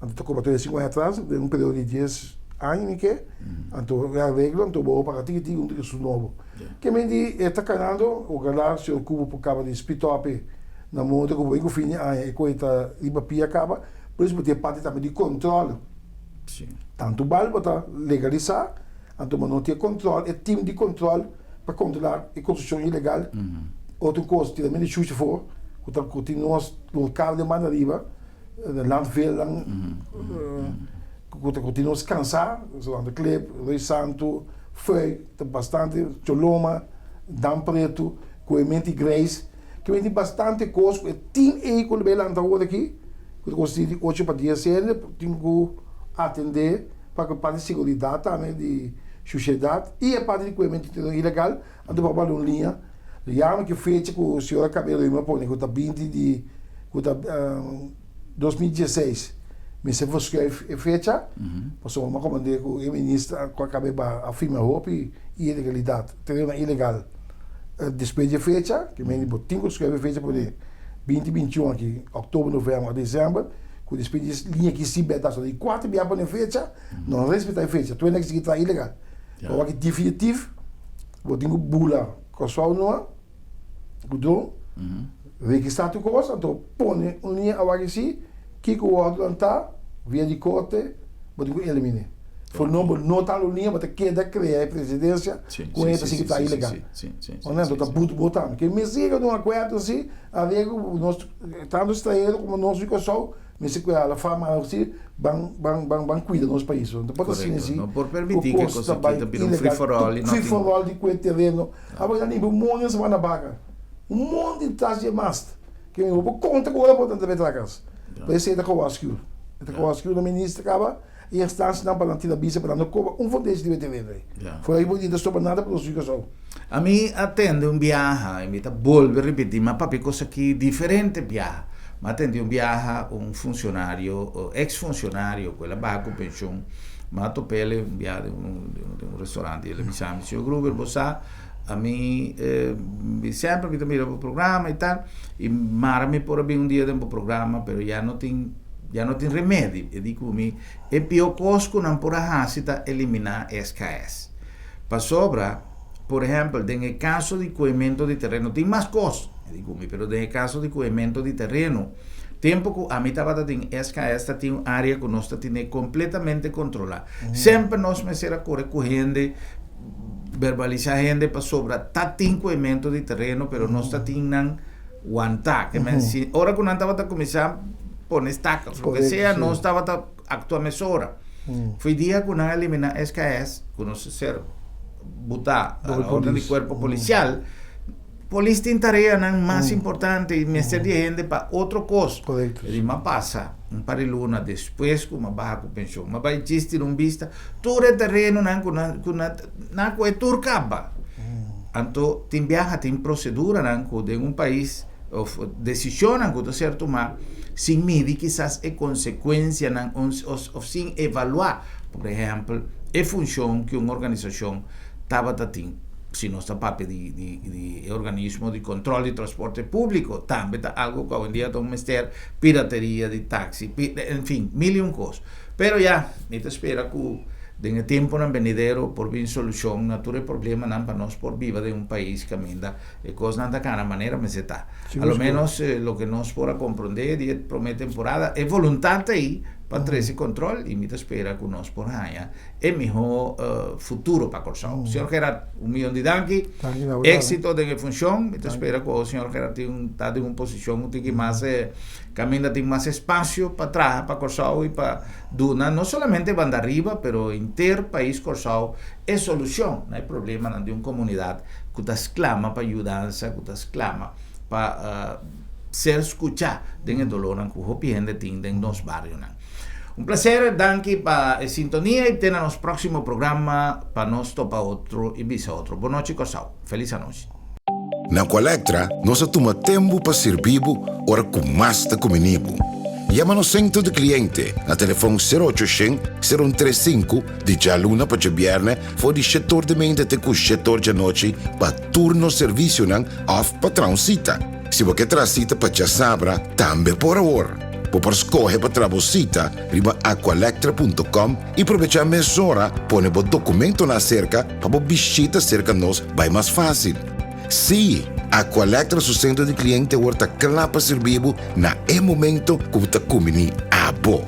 Speaker 3: anto ta kobra tur e sinku aña atras den un periodo di dies aña mi ke, anto e areglo anto bo paga tiki tiki un tiki su nobo. Ke men di e ta kanando, ojalá señor Cubo por kaba di spitò p'e. Na momento ku bo bin ku fin di aña e koe ta riba pia kaba, por eso bo tin e parti tambe di kontròl. Tantu bal bo ta legalisá, anto bo no tin e kontròl, e tim di kontròl pa kontrolá e konstrukshon ilegal. Otro kos, tira mi di shushi afó, ku ta ku tin nos lokal den banda riba, landveelnan ku ta ku tin nos kansá, Zolanda Klip, Roi Santu, Fuik, ta bastante, Choloma, Dam Pretu, Koementi Greis. Ke men tin bastante kos ku e tin ei ku lo bai lanta awor aki, ku ta konsistí di ocho pa dies hende, tin ku atendé pa ku e parti di seguridat tambe di shushedat i e parti di kuementu di tereno ilegal, anto pa bala un liña. Yama ki fecha ku señora Cabello a pone ku ta binti di ku ta 2016 mester verschuif e fecha, pasobra mi a komprendé ku e minister ku a kaba e baha a firma hopi ilegalidat, terenonan ilegal. Despues di e fecha, ke mende bo tin ku skrebe e fecha pone binti bintiun aki, òktober, novèmber òf desèmber, ku despues di e liña aki si bèrdat so di kuater bia pone fecha, no respetá e fecha, tur hende a sigui traha ilegal. Bo wak definitif bo tin ku bula Kòrsou nua ku dron, registrá tur kos, anto pone un liña awak si kiko wòrdu lantá via di korte bo tin ku eliminé. For no bo no ta lo liña bo ta keda krea e presidensia ku hende ta sigui traha ilegal. Anto ta but bo tambe. Ke mester yega na un akuerdo si areglo ku nos tantu stranhero komo nos di Kòrsou mester kuida la fama si ban ban ban ban kuida nos pais. No por ta asina si
Speaker 2: No por permití
Speaker 3: ku
Speaker 2: ke
Speaker 3: kos
Speaker 2: kos
Speaker 3: ta
Speaker 2: aki
Speaker 3: bai
Speaker 2: ta bira un
Speaker 3: ilegal.
Speaker 2: free for all i no
Speaker 3: Free
Speaker 2: tin
Speaker 3: for all di kue tereno. Abo ya limpia un monti na semana baka. Un monti tras di e mast. Ke bo por konta ku ora bo ta beta na kas. Pero esei ta kowasku. E ta kowasku na minister kaba. E instansianan pa nan tira bisa pa nan no koba un fondeshi di BTW ei. For ei bo di ta stopa nada pa nos yu Kòrsou.
Speaker 2: Ami a tende un biaha, i mi ta bolbe ripití, mi a papia kos aki diferente biaha. Mi a tende un biaha un funcionario, ex funcionario ku el a baha ku penshon, mi a top'el un biaha den un restaurant i el a bisa mi, Señor Gruber, bo sa ami semper mi ta mira bo programa i tal, i mara mi por a bin un dia den bo programa, pero ya no tin. Ya no tin remedi. E di ku mi, e pió kos ku nan por a hasi ta eliminá SKS. Pasobra, por ehèmpel, den e kaso di kuemento di tereno, tin mas kos, e di ku mi, pero den e kaso di kuemento di tereno, tempu ku ami tabata den SKS ta tin un área ku nos ta tene kompletamente kontrolá. Semper nos mester a kore ku hende, verbalisá hende pasobra ta tin kuemento di tereno, pero nos ta tin nan. Wantá. Ke men si ora ku nan tabata kuminsá pone staka of loke sea, nos tabata aktua mesora. Foi dia ku nan a eliminá SKS, ku nos a ser butá a la orden di kuerpo polisial, polis tin tareanan mas importante i mester di e hende pa otro kos. E di m'a pasa un par di luna despues ku m'a baha ku penshon, m'a bai djis tira un bista tur e terenonan ku nan ku nan nan ku e tur kaba. Anto tin biaha tin proseduranan ku den un pais òf desishonnan ku ta ser tumá sin midi kisas e konsekuensianan òf sin evaluá, por ehèmpel, e funshon ku un organisashon tabata tin. Si nos ta papia di di di e organismo di control di transporte publico tambe ta algo cu awendia ta un mester, pirateria di taxi, en fin, mil y un cos. Pero ya, mi ta spera cu den e temponan benidero por bin solucion na tur e problemanan pa nos por biba den un pais caminda e cosnan ta cana manera mester ta. A lo menos loke nos por a comprende di e prome temporada, e voluntad ta ey pa trece control y mi ta spera cu nos por haya e mihó futuro pa Kòrsou. Señor Gerard, un miyon di danki.
Speaker 3: Danki na bo
Speaker 2: Éxito den e funshon. Mi ta spera ku señor Gerard tin ta den un posishon un tiki mas kaminda tin mas espasio pa traha pa Kòrsou i pa duna no solamente banda ariba pero henter pais Kòrsou e solushon na e problemanan di un komunidat ku ta sklama pa yudansa, ku ta sklama pa ser skuchá den e dolónan ku hopi hende tin den nos barionan. Un placer, danki pa e sintonia y te na nos proximo programa pa nos topa otro y bisa otro. Bon nochi Corsou. Feliz anochi.
Speaker 1: Na Aqualectra nos a tuma tembu pa sirbi bo ora ku mas ta kumini bo. Yama nos sentro di kliente na telefon sero ocho shen, sero un tres sinku di djaluna pa djabièrnè for di shetor di meinta te ku shetor djanochi pa tur nos servisionan òf pa traha un sita. Si bo ke traha sita pa djasabra tambe por awor. Bo por skohe pa traha bo sita riba aqualectra punto com i probechá mesora pone bo dokumentonan aserka pa bo bishita serka nos bai mas fásil. Sí, Aqualectra su sentro di kliente awor ta kla pa sirbi bo na e momento ku bo ta kumbiní abo.